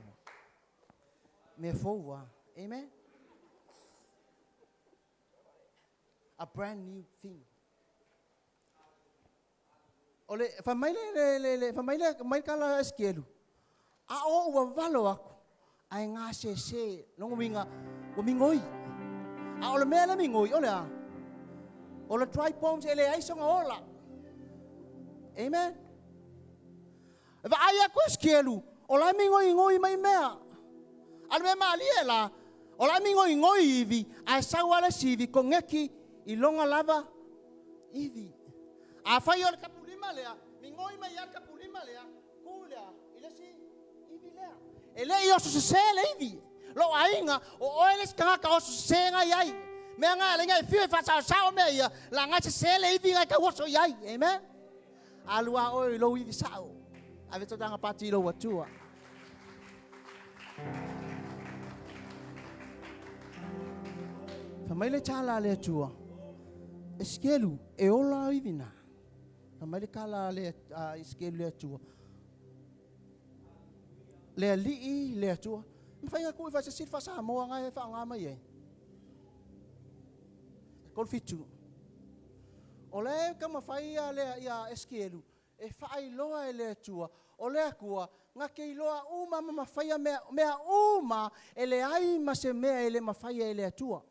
Mea fou a. Amen. A brand new thing. O le fai mai le le le le fai mai le mai kala Esekielu. A o ua valo aku ae gasese longa uiga ua migoi. A o le mea le migoi o le a? O le dry bones e leai soga ola. Amen. E vaai aku Esekielu, o la e migoigoi mai mea. A le mea malie la, o la e migoigoi ivi, ae sau lava le isi ivi koneki i loga lava ivi. Afai o le tapulima lea, migoi mai lava le tapulima lea, tu lea i le isi ivi lea. E le i oso sese le ivi. Lou aiga, o oe le isi tagata oso sese ngai ai. Mea nga le ngai fiu e faasaosao mea ia, la ngai sese le ivi ngai tau oso i ai. Amen. Alu a oe i lou ivi sao. Ave tautaga pati i lou Atua. Fai mai le tala a le Atua, Esekielu, e ola au ivi na. Fai mai le tala a le a Esekielu le Atua, le alii le Atua. Mafai ona tuu i faasisi le faa-Samoa na e faaaoga mai ai. 37. O lea e taumafai ia le ia Esekielu e faailoa e le Atua, o le Atua na te iloa uma ma mafaia mea, mea uma, e leai ma se mea e le mafaia e le Atua.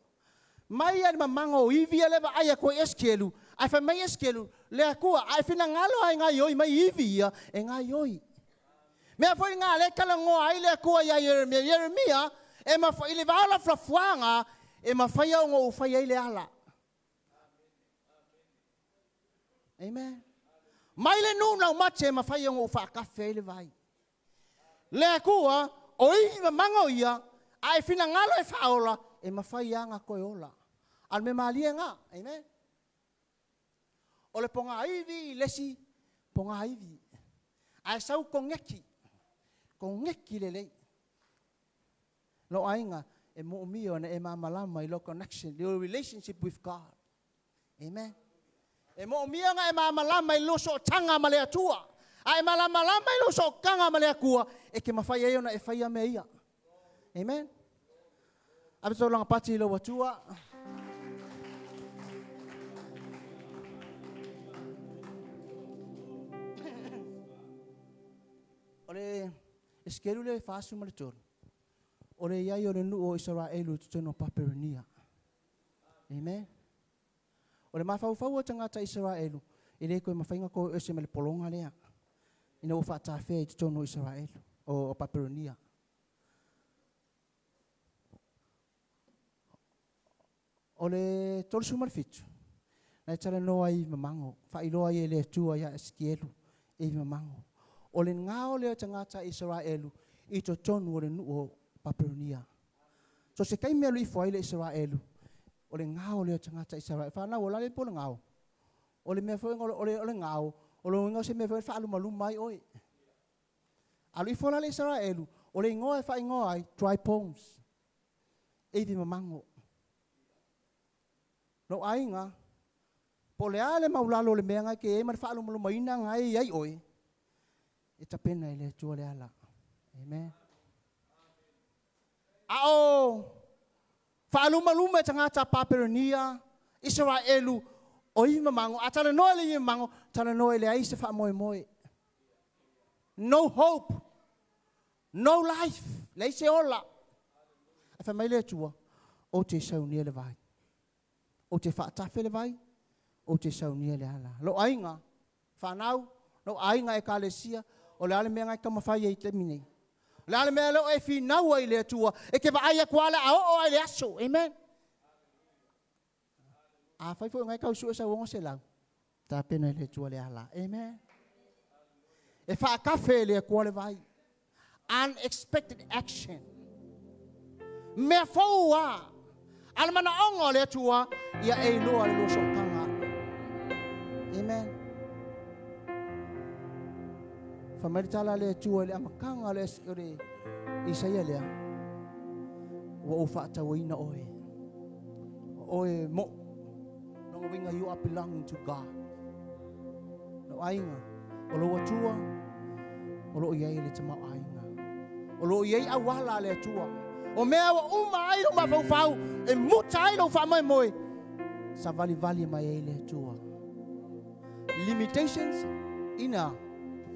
Mai a le mamaga o ivi ia le vaai atu ai Esekielu, ae fai mai Esekielu, le Atua, a e finagalo lava e gaoioi mai ivi ia, e gaoioi. Mea foi nga lea e talanoa ai le Atua ia Ieremia, Ieremia, e mafai, i le vao lafulafuaga, e mafai ona ou fai ai le ala. Amen. Mai le nuu laumate e mafai ona ou faatafe ai le vai. Le Atua, o ivi mamaga o ia, a e finagalo e faaola, e mafai lava ona toe ola. A o le mea malie lena. Amen. O le pogaivi i le isi pogaivi. Ae sau kogeki, kogeki lelei. Lou aiga, e moomia ona e malamalama i lou connection, your relationship with God. Amen. E moomia ona e malamalama i lou sootaga ma le Atua. A e malamalama i lou sootaga ma le Atua, e te mafai ai ona e faia mea ia. Amen. Ave taulaga pati i lou Atua. O le Esekielu le 43, o le iai o le nuu o Isaraelu i totonu o Papelonia. Amen. O le mafaufau o tagata Isaraelu, e le toe mafai ona toe ese ma le pologa lea, ina ua faatafea i totonu o Isaraelu, o Papelonia. O le 37, na e talanoa ai i mamago, faailoa ai e le Atua ia Esekielu i mamago. O le gao lea o tagata Isaraelu i totonu o le nuu o Papelonia. So se taimi alu ifo ai le Isaraelu, o le gao lea o tagata Isaraelu. Whanau o lale po le gao. O le mea foi o le gao, o le uiga o se mea foi e faalumaluma ai oe. Alu ifo la le Isaraelu, o le igoa e faaigoa ai, dry bones. Ivi mamago. Lou aiga, po o le a le maulalo o le mea ngai ke iai ma le faalumalumaina ngai ai oe, e tapena e le Atua le ala. Amen. A o faalumaluma e tagata Papelonia, Isaraelu, o ivi mamago, a talanoa i le ivi mamago, talanoa i leai se faamoemoe. No hope, no life, leai se ola. Ae fai mai le Atua, ou te saunia le vai. Ou te faatafe le vai, ou te saunia le ala. Lou aiga, whanau, lou aiga ekalesia, o le a le mea ngai taumafai ai i taimi nei. O le a le mea leo e finau ai i le Atua, e te vaai atu lava le a oo lava i le aso. Amen. Afai foi ngai tau sue sau 600, tapena e le Atua le ala. Amen. E faatafe e le Atua le vai. Unexpected action. Mea fou a. A le manaoga o le Atua, ia e iloa le lua sootaga. Amen. Fai mai le tala a le Atua i le amataga o le Isaia lea, ua ou faatauaina oe. O oe mo. Lona uiga, you are belonging to God. Lou aiga, o lou Atua, o loo iai le tamaoaiga. O loo iai auala a le Atua. O mea ua uma ai lou mafaufau, e muta ai lou faamoemoe, savalivali mai ai le Atua. Limitations ina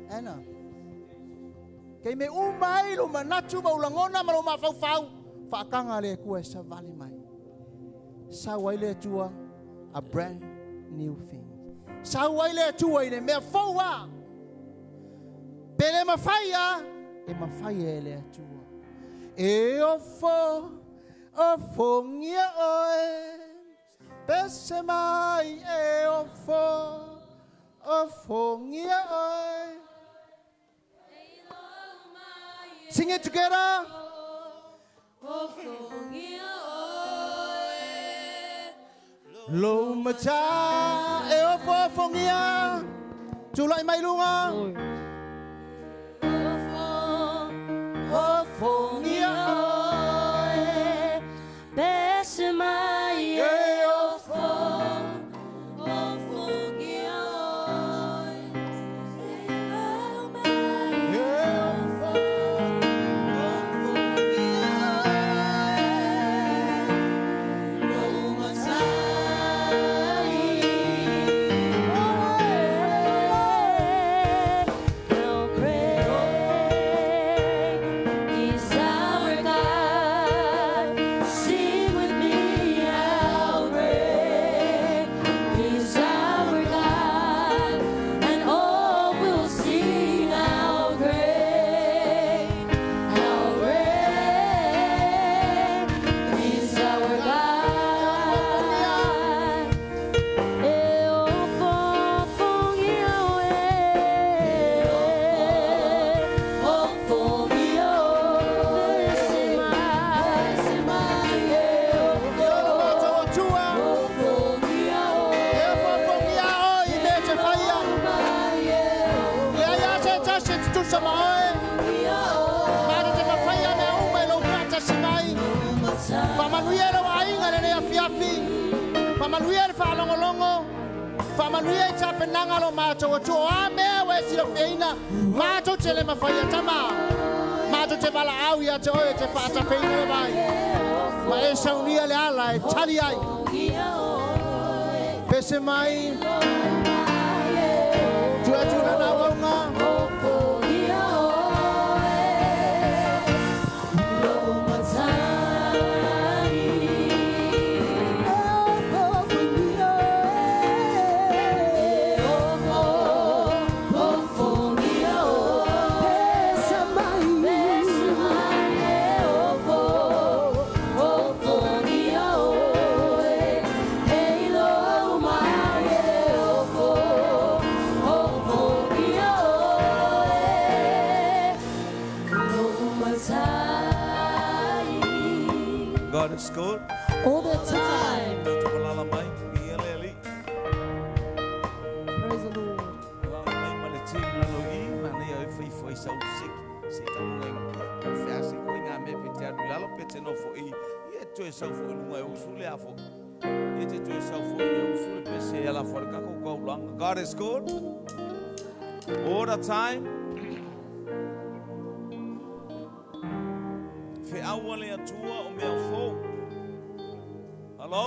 ana. Kei me uma ai lou manatu ma ou lagona ma lou mafaufau, faataga le Atua e savali mai. Sau ai le Atua, a brand new thing. Sau ai le Atua i le mea fou a. Pe le mafai a, e mafai e le Atua. E ofo, ofongia oe, pese mai e ofo, ofongia oe. Sing it together. Lou mata e ofo ofongia, tulai mai luga. Ofongia oe, pese mai e ofo, ofongia oe, e ofo, ofongia oe, lou matai oe, Faamanuia i le faalogologo, faamanuia i tapenaga a lo matou Atua. O a mea ua e silafiaina, matou te le mafaia tama. Matou te valaau ia te oe e te faatafeina le vai, ma e saunia le ala e tali ai. Pese mai, tulai atu lana auauna. God is good. All the time. Tatou malala mai, viia le Alii. Praise the Lord. Malala mai ma le team lalo i, manaia e faifo ai sau siki, se i taunga i feasi koe ngā mea pe te alu i lalo pe te nofo i, ia e toe sau foi i luga e usu le a foi. Ia te toe sau foi e usu le pese e ala fo le kako kaulanga. God is good. All the time. Feau a le Atua o mea fou. Hello?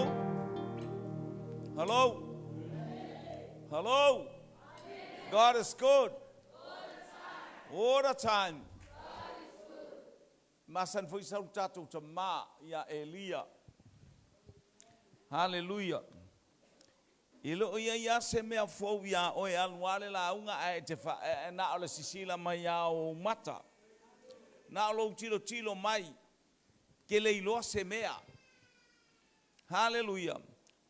Hello? Hello? God is good. All the time. Masani foi sau tatou tamā ia Elia. Hallelujah. I loo ia ia se mea fou ia oe alu ale lauga ae te fa, e, na o le sisila mai ia o mata. Na o lou tilo tilo mai ke le iloa se mea. Hallelujah.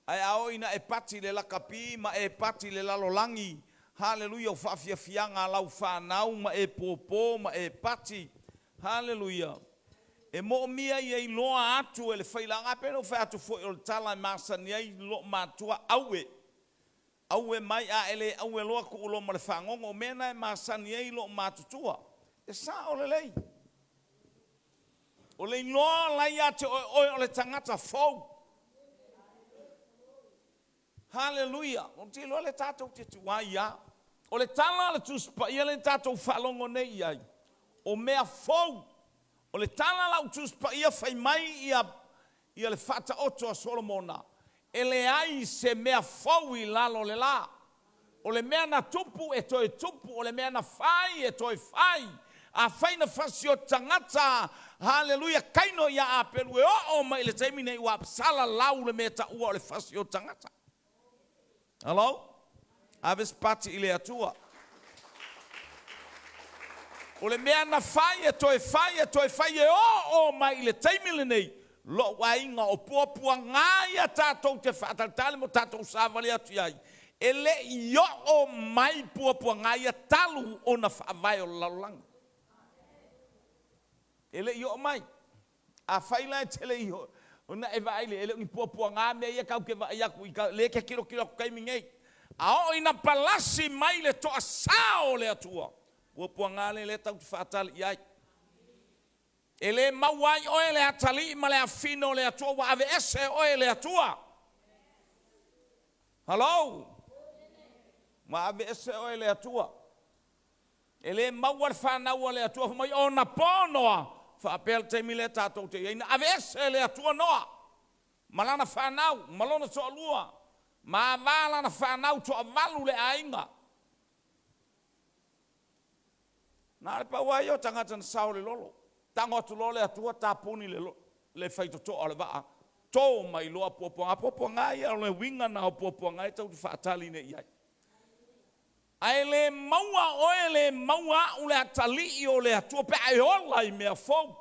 Ae a oo ina e pati le lakapi ma e pati le lalolagi, hallelujah, o faafiafiaga a lau fanau ma e pōpō ma e pati, hallelujah. E moomia ia iloa atu e le failaga pe no fai atu foi o le tala e masani ai loo matua aue. Aue mai a ele aue loa ku ulo ma le fagogo o mea na e masani ai loo matutua. E sa o lelei. O le iloa lai ia te oe oe o le tagata fou. Hallelujah. O te iloa le tatou te tuai ia. O le tala le Tusi Paia le tatou faalogo nei i ai. O mea fou. O le tala lau Tusi Paia fai mai ia, ia le faataoto a Solomona. E leai se mea fou i lalo le la. O le mea na tupu e toe tupu, o le mea na fai e toe fai. A fai na fasi o tagata, hallelujah, kaino ia apelu e oo mai le taimi nei ua sala lau le mea taua o le fasi o tagata. Hello? Ave se pati i le Atua. O le mea na fai e toe fai e toe fai e oo mai i le taimi lenei. Lou aiga o puapuaga ia tatou te faatalitali mo tatou savali atu i ai. E le i oo mai puapuaga ia talu ona faavae o le lalolagi. E le i oo mai. A fai la e tele i o, ona e vaai le, e le o ni puapuaga mea ia kau ke vaai aku i ka, le ke kilo kilo aku taimi nei. A oo ina palasi mai le toasā o le Atua. Puapuaga le le tau te faatali i ai. E le maua ai oe le atalii ma le afine o le Atua ua ave ese oe le Atua. Hello? Ua ave ese oe le Atua. E le maua le fanau a le Atua mai ona po noa. Faapea le taimi lea tatou te i ai na ave ese le Atua noa. Ma lana fanau, ma lona toalua. Ma avā lana fanau toavalu le aiga. Na le pau ai o tagata na sao le lolo. Tago atu loa le Atua tapuni le, le faitotoa o le vaa. Tō mai loa puapuaga. Puapuaga ia o le uiga na o puapuaga e tau te faatali nei i ai. Ae le maua oe le maua au le atalii o le Atua pe a e ola i mea fou.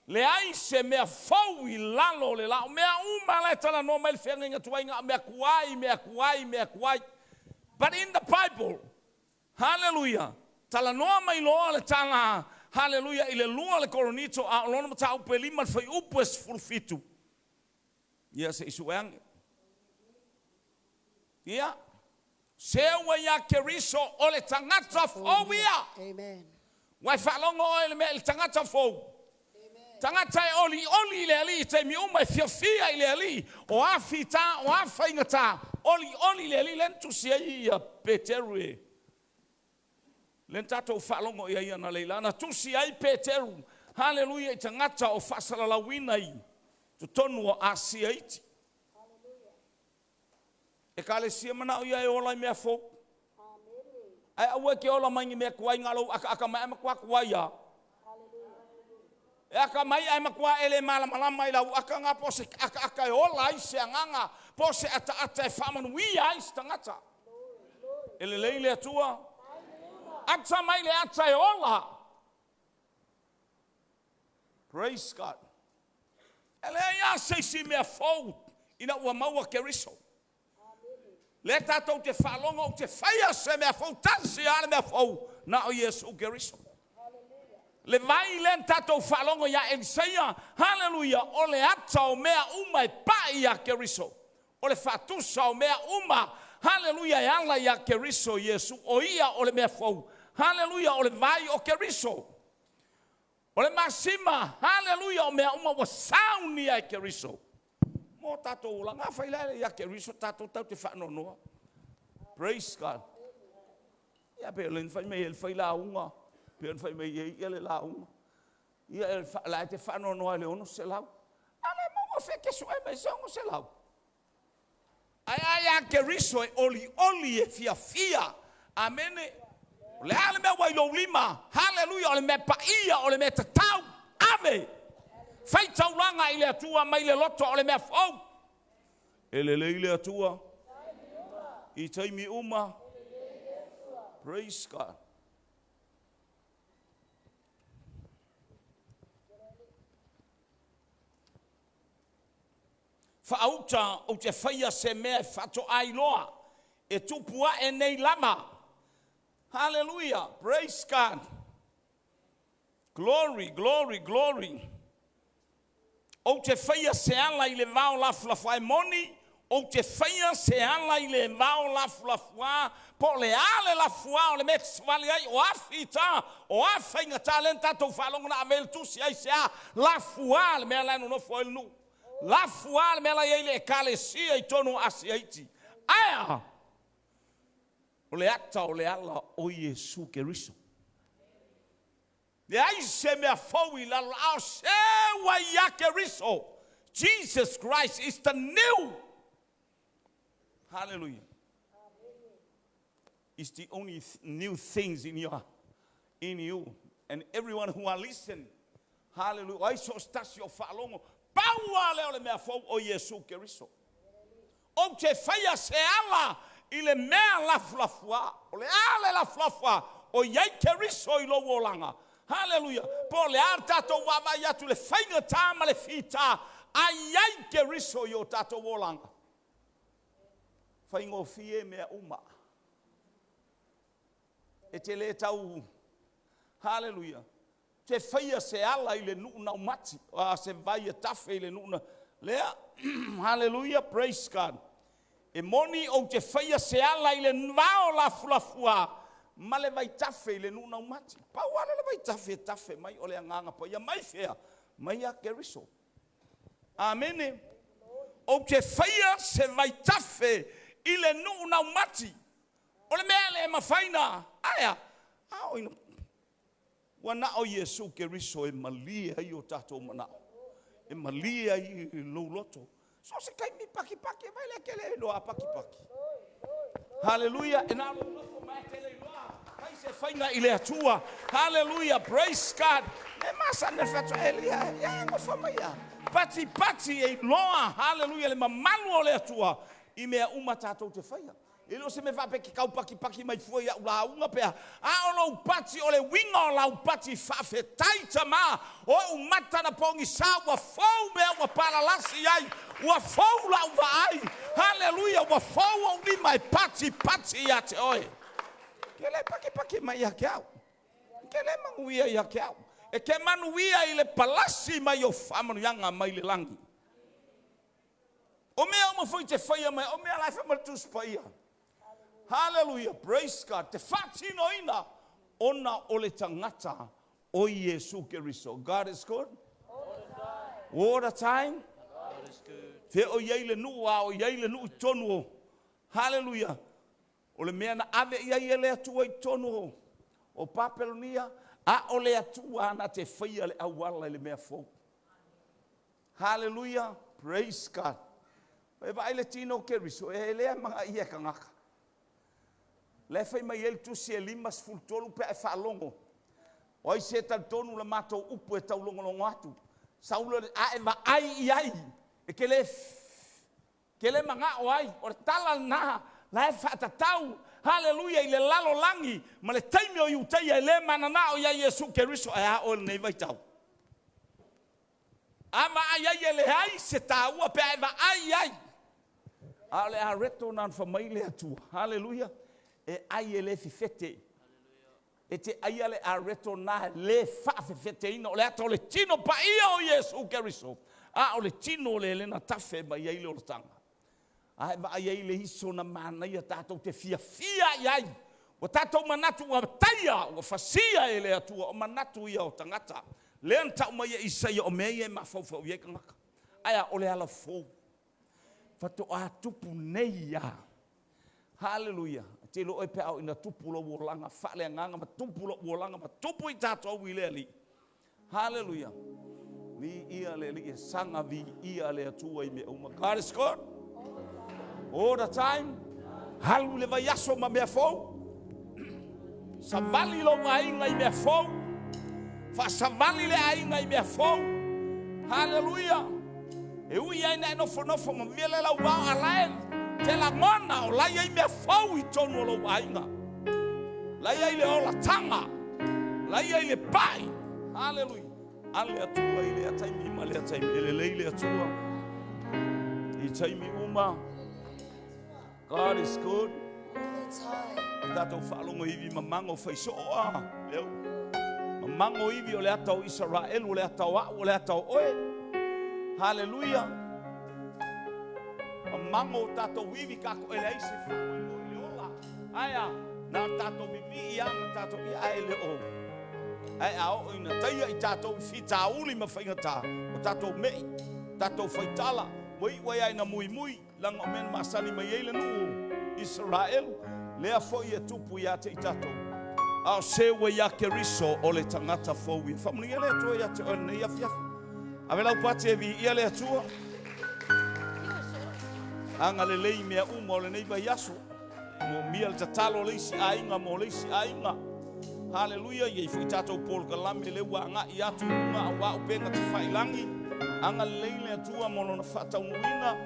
Leai se mea fou i lalo o le la. O mea uma la e talanoa mai le feagaiga tuai o mea tuai, mea tuai, mea tuai. But in the Bible, hallelujah, talanoa mai loa le tala, hallelujah, i le lua le Korinito a o lona mataupu e 5 le fuaiupu e 17. Ia se i sue ane. Ia, se ua ia Keriso o le tagata fou ia. Amen. Ua e faalogo oe le mea i le tagata fou. Tagata e olioli i le Alii i taimi uma, e fiafia i le Alii, o a fita, o a faigata, olioli i le Alii. Lea na tusi ai ia Peteru e, lea na tatou faalogo i ai analeila, na tusi ai Peteru, haleluia, i tagata o faasalalauina i totonu o Asia iti. Ekalesia manao ia e ola i mea fou. Ae aua e te ola mai ni mea tuai na o lou akaaka mai ae matua tuai lava. E aka mai ae matua e le malamalama i lau aka na po o se akaaka e ola ai se agaga, po o se ataata e faamanuia ai se tagata. E lelei le Atua. Ata mai le ata e ola. Praise God. E leai lava se isi mea fou ina ua maua Keriso. Lea tatou te faalogo ou te faia se mea fou, tasi lava le mea fou, na o Iesu Keriso. Le vai lea na tatou faalogo ia Elisaia, haleluia, o le ata o mea uma e pai ia Keriso. O le faatusa o mea uma, haleluia, e ala ia Keriso Iesu, o ia o le mea fou. Haleluia, o le vai o Keriso. O le masima, haleluia, o mea uma ua saunia e Keriso. Mo tatou olaga, afai la ia Keriso tatou tatou te faanoanoa. Praise God. Ia pe o le fai mai e fai lauga, pe o le fai mai e ia le lauga. Ia e la e te faanoanoa i le 600. A le maua fe ke sue mai se 600. Ae a ia Keriso e olioli e fiafia. Amene. O le a le mea ua i lou lima, haleluia, o le mea paia, o le mea tatau, ave. Fai taulaga i le Atua mai le loto o le mea fou. E lelei le Atua i taimi uma. Praise God. Faauta ou te faia se mea e faatoai loa, e tupu ae nei lava. Hallelujah. Praise God. Glory, glory, glory. Ou te faia se ala i le vao lafulafoa e moni, ou te faia se ala i le vao lafulafoa, po o le a le lafuā o le mea e te savali ai, o a fita, o a faigata, lea na tatou faalogo na ave ai le tusi ai se a, lafuā le mea la e nonofo ai le nuu. Lafuā le mea la e i ai le ekalesia i totonu o Asia iti. Ae a? O le ata o le ala o Iesu Keriso. Leai se mea fou i lalo, a o se ua ia Keriso. Jesus Christ is the new. Hallelujah. It's the only new things in your in you and everyone who are listening. Hallelujah. Ai so se tasi o faalogo. Pau lava lea o le mea fou o Iesu Keriso. Ou te faia se ala i le mea lafulafuā. O le a le lafulafuā? O i ai Keriso i lou olaga. Haleluia! Po o le a le tatou vaavaai atu i le faigata ma le fita, a i ai Keriso i o tatou olaga. Faigofie mea uma. E te le tau, haleluia, te faia se ala i le nuu na umati, a se vai e tafe i le nuu na, lea, haleluia, praise God. E moni ou te faia se ala i le vao lafulafuā ma le vaitafe i le nuu na umati. Pau lava lea o le vaitafe e tafe mai o le Agaga Paia mai fea? Mai ia Keriso. Amene. Ou te faia se vaitafe i le nuu na umati. O le mea le mafai na, ae a? A o ina Ua na o Iesu Keriso e malie ai o tatou manao, e malie ai lou loto. So o se taimi pakipaki e vai lea ke le iloa a pakipaki. Haleluia, e na o lou nofo mai e te le iloa fai se faiga i le Atua. Haleluia, praise God. E masani le fai atu, Elia, e nofo mai ia. Patipati e iloa, haleluia, le mamalu o le Atua i mea uma tatou te faia. E le o se mea faapea e te tau patipati mai fua i au lauga pe a, a o lou pati, o le uiga o lau pati faafetai tama, o ou mata na pogisa ua fou mea ua palalasi ai, ua fou lau vaai, haleluia, ua fou ou lima e patipati ia te oe. Ke le patipati mai ia te au. Ke le manuia ia te au. E te manuia i le palasi mai o faamanuiaga mai le lagi. O mea uma foi te faia mai, o mea la e fai mai le Tusi Paia. Hallelujah, praise God. Te faatinoina ona o le tagata o Iesu Keriso. God is good. All the time. Fea o i ai le nuu a o i ai le nuu i totonu o. Haleluia. O le mea na ave i ai e le Atua i totonu o, o Papelonia, a o le Atua na te faia le auala i le mea fou. Haleluia. Praise God. E vaai le tino o Keriso, e lea magaia e kangaka. Le fai mai ai le tusi e 53 pe a e faalogo. O ai se talitonu le matou upu e taulogologo atu. Saulo le a e vaai i ai. E ke le ke le magao ai. O le tala lena, la e faatatau. Haleluia i le lalolagi ma le taimi o Iutaia e le mananao ia Iesu Keriso ae a oe lenei vaitau. A vaai ai e leai se taua pe a e vaai i ai. A o le areto na fai mai le Atua. Haleluia. E ai e le fefete. E te aia le areto na le faafefeteina. O le ata o le tino paia o Iesu Keriso. A o le tino o le elena tafe mai ai le olataga. A e vaai ai le iso na manaia tātou te fiafia i ai. Ua tātou manatu ua taia, ua fasia e le Atua o manatu ia o tagata. Lea na tau mai e Isaia o mea ia e mafaufau i ai kangaka. Ae a o le ala fou. Fatoa tupu nei ia. Haleluia. Te lo e pe au ina tupu lo uolanga, whaale nganga ma tupu lo uolanga ma tupu i tātou i le ali. Haleluia. Vi ia le li e sanga vi ia le Atua i me uma. God is good. All the time. Halu le vaiaso ma mea fou. Savali lo aiga i mea fou. Faasavali le aiga i mea fou. Haleluia. E ui ai na e nofonofo ma vele lau vao alae. Te lagona o lai ai mea fou i tonu o lou aiga. Lai ai le olatanga. Lai ai le pai. Haleluia. Ale Atua i lea taimi ma lea taimi. E lelei le Atua. I taimi uma. God is good. Tātou whaalongo iwi mamango whaiso o a. Leo. Mamango iwi o le ata o Israel, o le ata o au, o le ata o oe. Hallelujah. Mamango o tātou iwi kako ele ai se whaoi mo i le ola. Aia, nā tātou vivi i anga tātou i ae le o. Ae a o ina taia i tātou whitāuli ma whaingata. O tātou mei, tātou whaitala. Mo i wai ai na mui mui. Langa o mea masani mai ai le nuu Israel. Lea foi e tupu ia te i tātou. A o se ua ia Keriso o le tangata fou ia. Whamuninga le Atua ia te oe nei afiafi. Ave lau pati e vi ia le Atua. Anga le lei mea uma o le nei vai aso. Mo mia le tatalo le isi aiga mo le isi aiga. Haleluia, ia i fui tātou pōlu kalame le ua anga i atu i lunga au au penga te whailangi. Anga le lei le Atua mo lona whaataunuina.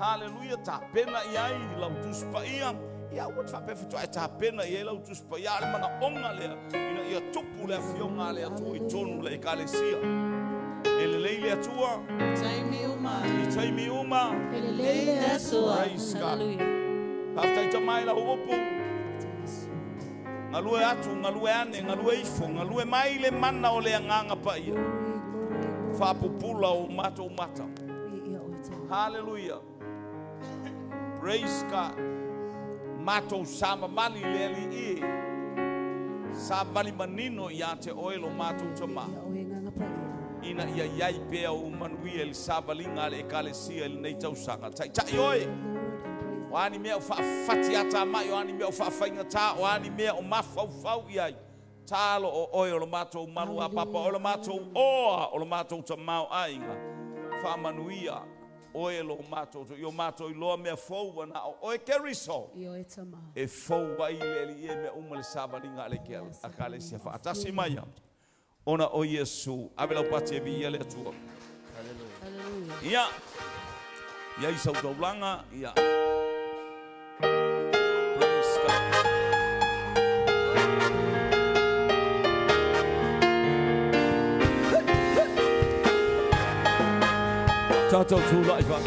Haleluia, tā pena i ai lau tusi paia. Ia ua te whaapea whitua e tā pena i ai lau tusi paia. Ale mana onga lea, ina ia tupu le afionga le Atua i tonu le ekalesia. E le lei le Atua. Taimi uma. I taimi uma. E le lei le Atua. Praise God. Hallelujah. Whaftaita mai la upu. Ngalue atu, ngalue ane, ngalue ifo, ngalue mai le mana o le anganga paia. Whapupula o matou mata. Hallelujah. Praise God. Matou sama mali le ali i. Sa vali manino ia te oe lo matou tama. Ina ia iai pea o manuia le savalinga le ekalesia le nei tausaga. Tai tai oe. O ani mea o whaafati ata mai, o ani mea o whaafainga tā, o ani mea o mafaufau iai. Talo o oe o lo matou malu a papa, o lo matou oa, o lo matou tamau ainga. Whaamanuia, oe lo matou, i o matou i loa mea fou ana o oe Keriso. E fou ai le ali e mea uma le savalinga ale ke a kalesia whaatasi mai. Ona o Iesu, ave lau pati e vi ia le Atua. Hallelujah. Ia, ia i sautaulanga, ia. Praise God. Tātou tūlai wha.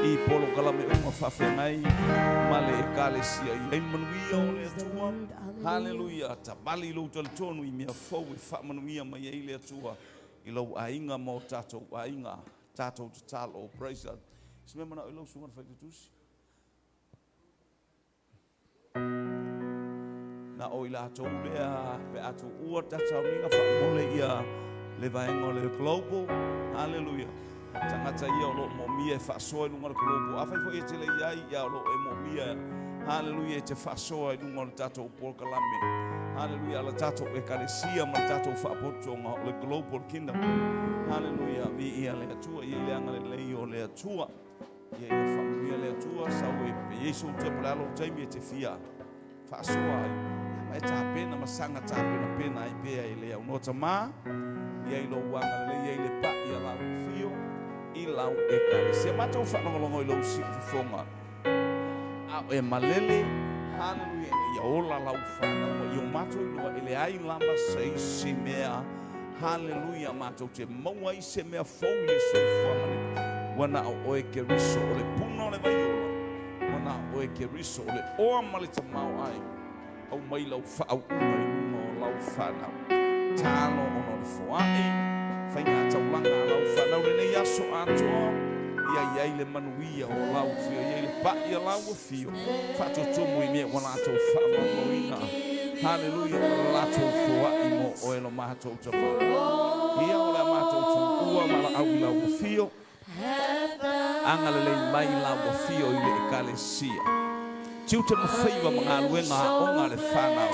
I polokalame uma faafeagai ma le ekalesia. I ai manuia o le Atua. Haleluia. Tavali lou talitonu i mea fou e faamanuia mai ai le Atua i lou aiga ma o tatou aiga. Tatou tatalo. Praise God. Se mea manao i lau susuga i le failautusi. Na o i latou lea pe a tuua le tatou sauniga faamole ia le vaega o le global. Haleluia. Tagata ia o loo moomia e faasoa i luga o le global. Afai foi e te le i ai, ia o loo e moomia. Haleluia, e te faasoa i luga o le tatou polokalame. Haleluia, ala tatou ekalesia ma le tatou faapotopotoga o le Global Kingdom. Haleluia, viia le Atua, ia i le agalelei o le Atua. Ia ia faamanuia le Atua, sau e pe i ai sou po o le a lou taimi e te fia faasoa ai. Ma e tapena ma saga tapenapena ai pea i le aunoa tamā, ia i lou agalelei, ia i le pa'i a lau afio i lau ekalesia. Matou faalogologo i lou siufofoga a o e malele. Haleluia, ina ia ola lau fanau ma ia o matou iloa e leai lava se isi mea. Haleluia, matou te maua ai se mea fou i le soifuaga nei. Ua na o oe Keriso o le puna o le vai ola. Ua na o oe Keriso o le oa ma le tamaoaiga. Aumai lau faauuga i luga o lau fanau. Talo ona o le foai, faiga taulaga a lau fanau lenei aso atoa. Ia i ai le manuia o lau afio, ia i le pa'i a lau afio, faatutumu i mea ua latou faamaumauina. Haleluia, o le latou foai mo oe lo matou Tama. Ia o le a matou tuua ma laau i lau afio. Agalelei mai lau afio i le ekalesia. Tiute ma faiva ma galuega aoga a le fanau.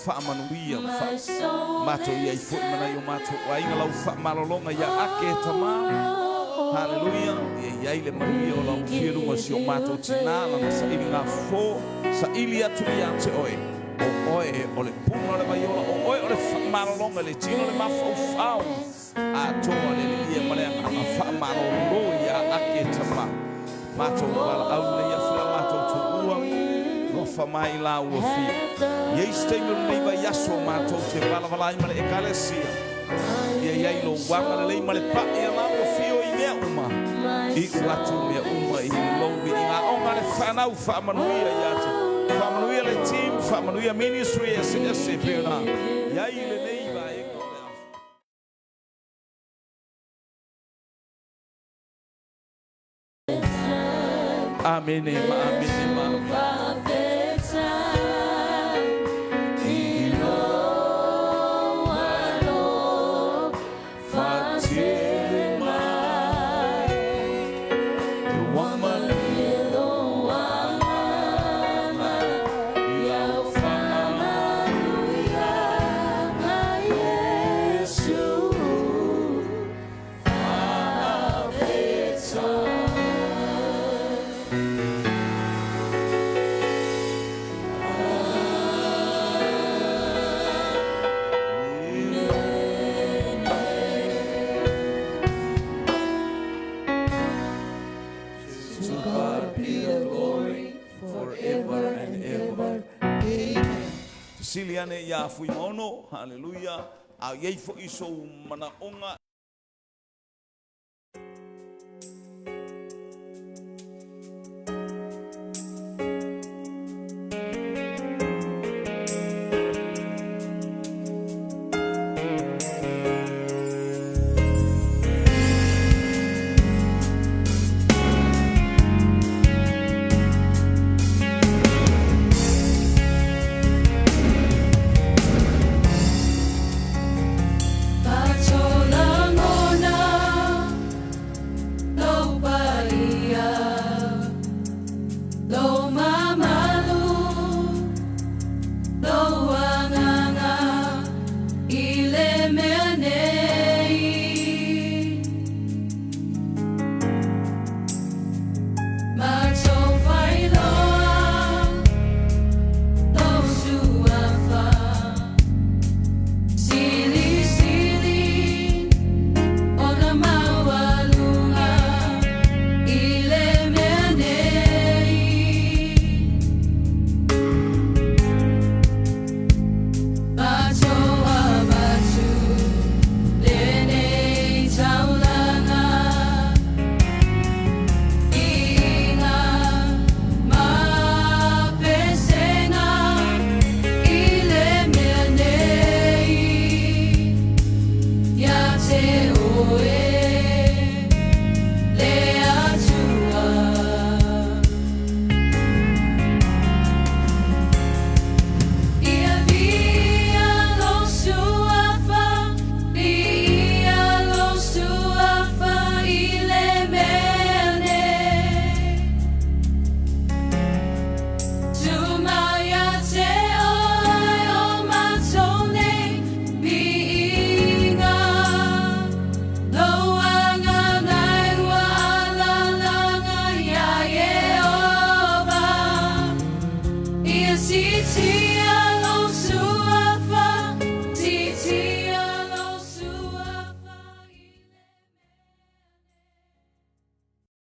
Faamanuia ma faa matou i ai foi ma nai o matou aiga lau faamalologa ia ake e Tama. Haleluia. Ia i ai le manuia o lau afio i luga o si o matou tinā lana sailiga fofo, saili atu ia te oe. O oe o le puna o le vai ola, o oe o le faamalologa i le tino le mafaufau atoa le Alii ma le agaga faamalolo ia ake Tama. Matou valaau lenei aso ia matou tuua, alofa mai lau afio. I ai se taimi o lenei vaiaso matou te valavala ai ma le ekalesia. Ia i ai lou agalelei ma le pa'i a lau afio i mea uma. Iu atu mea uma i lou viiga oga le fanau faamanuia ia te. Faamanuia le team, faamanuia ministry eseese e pei ona i ai lenei vaega o le aso. Amene ma amene ma amene. To God be the glory forever and ever. Amen. Fesili ane iā Fuimaono, haleluia, a i ai foi sou manaoga.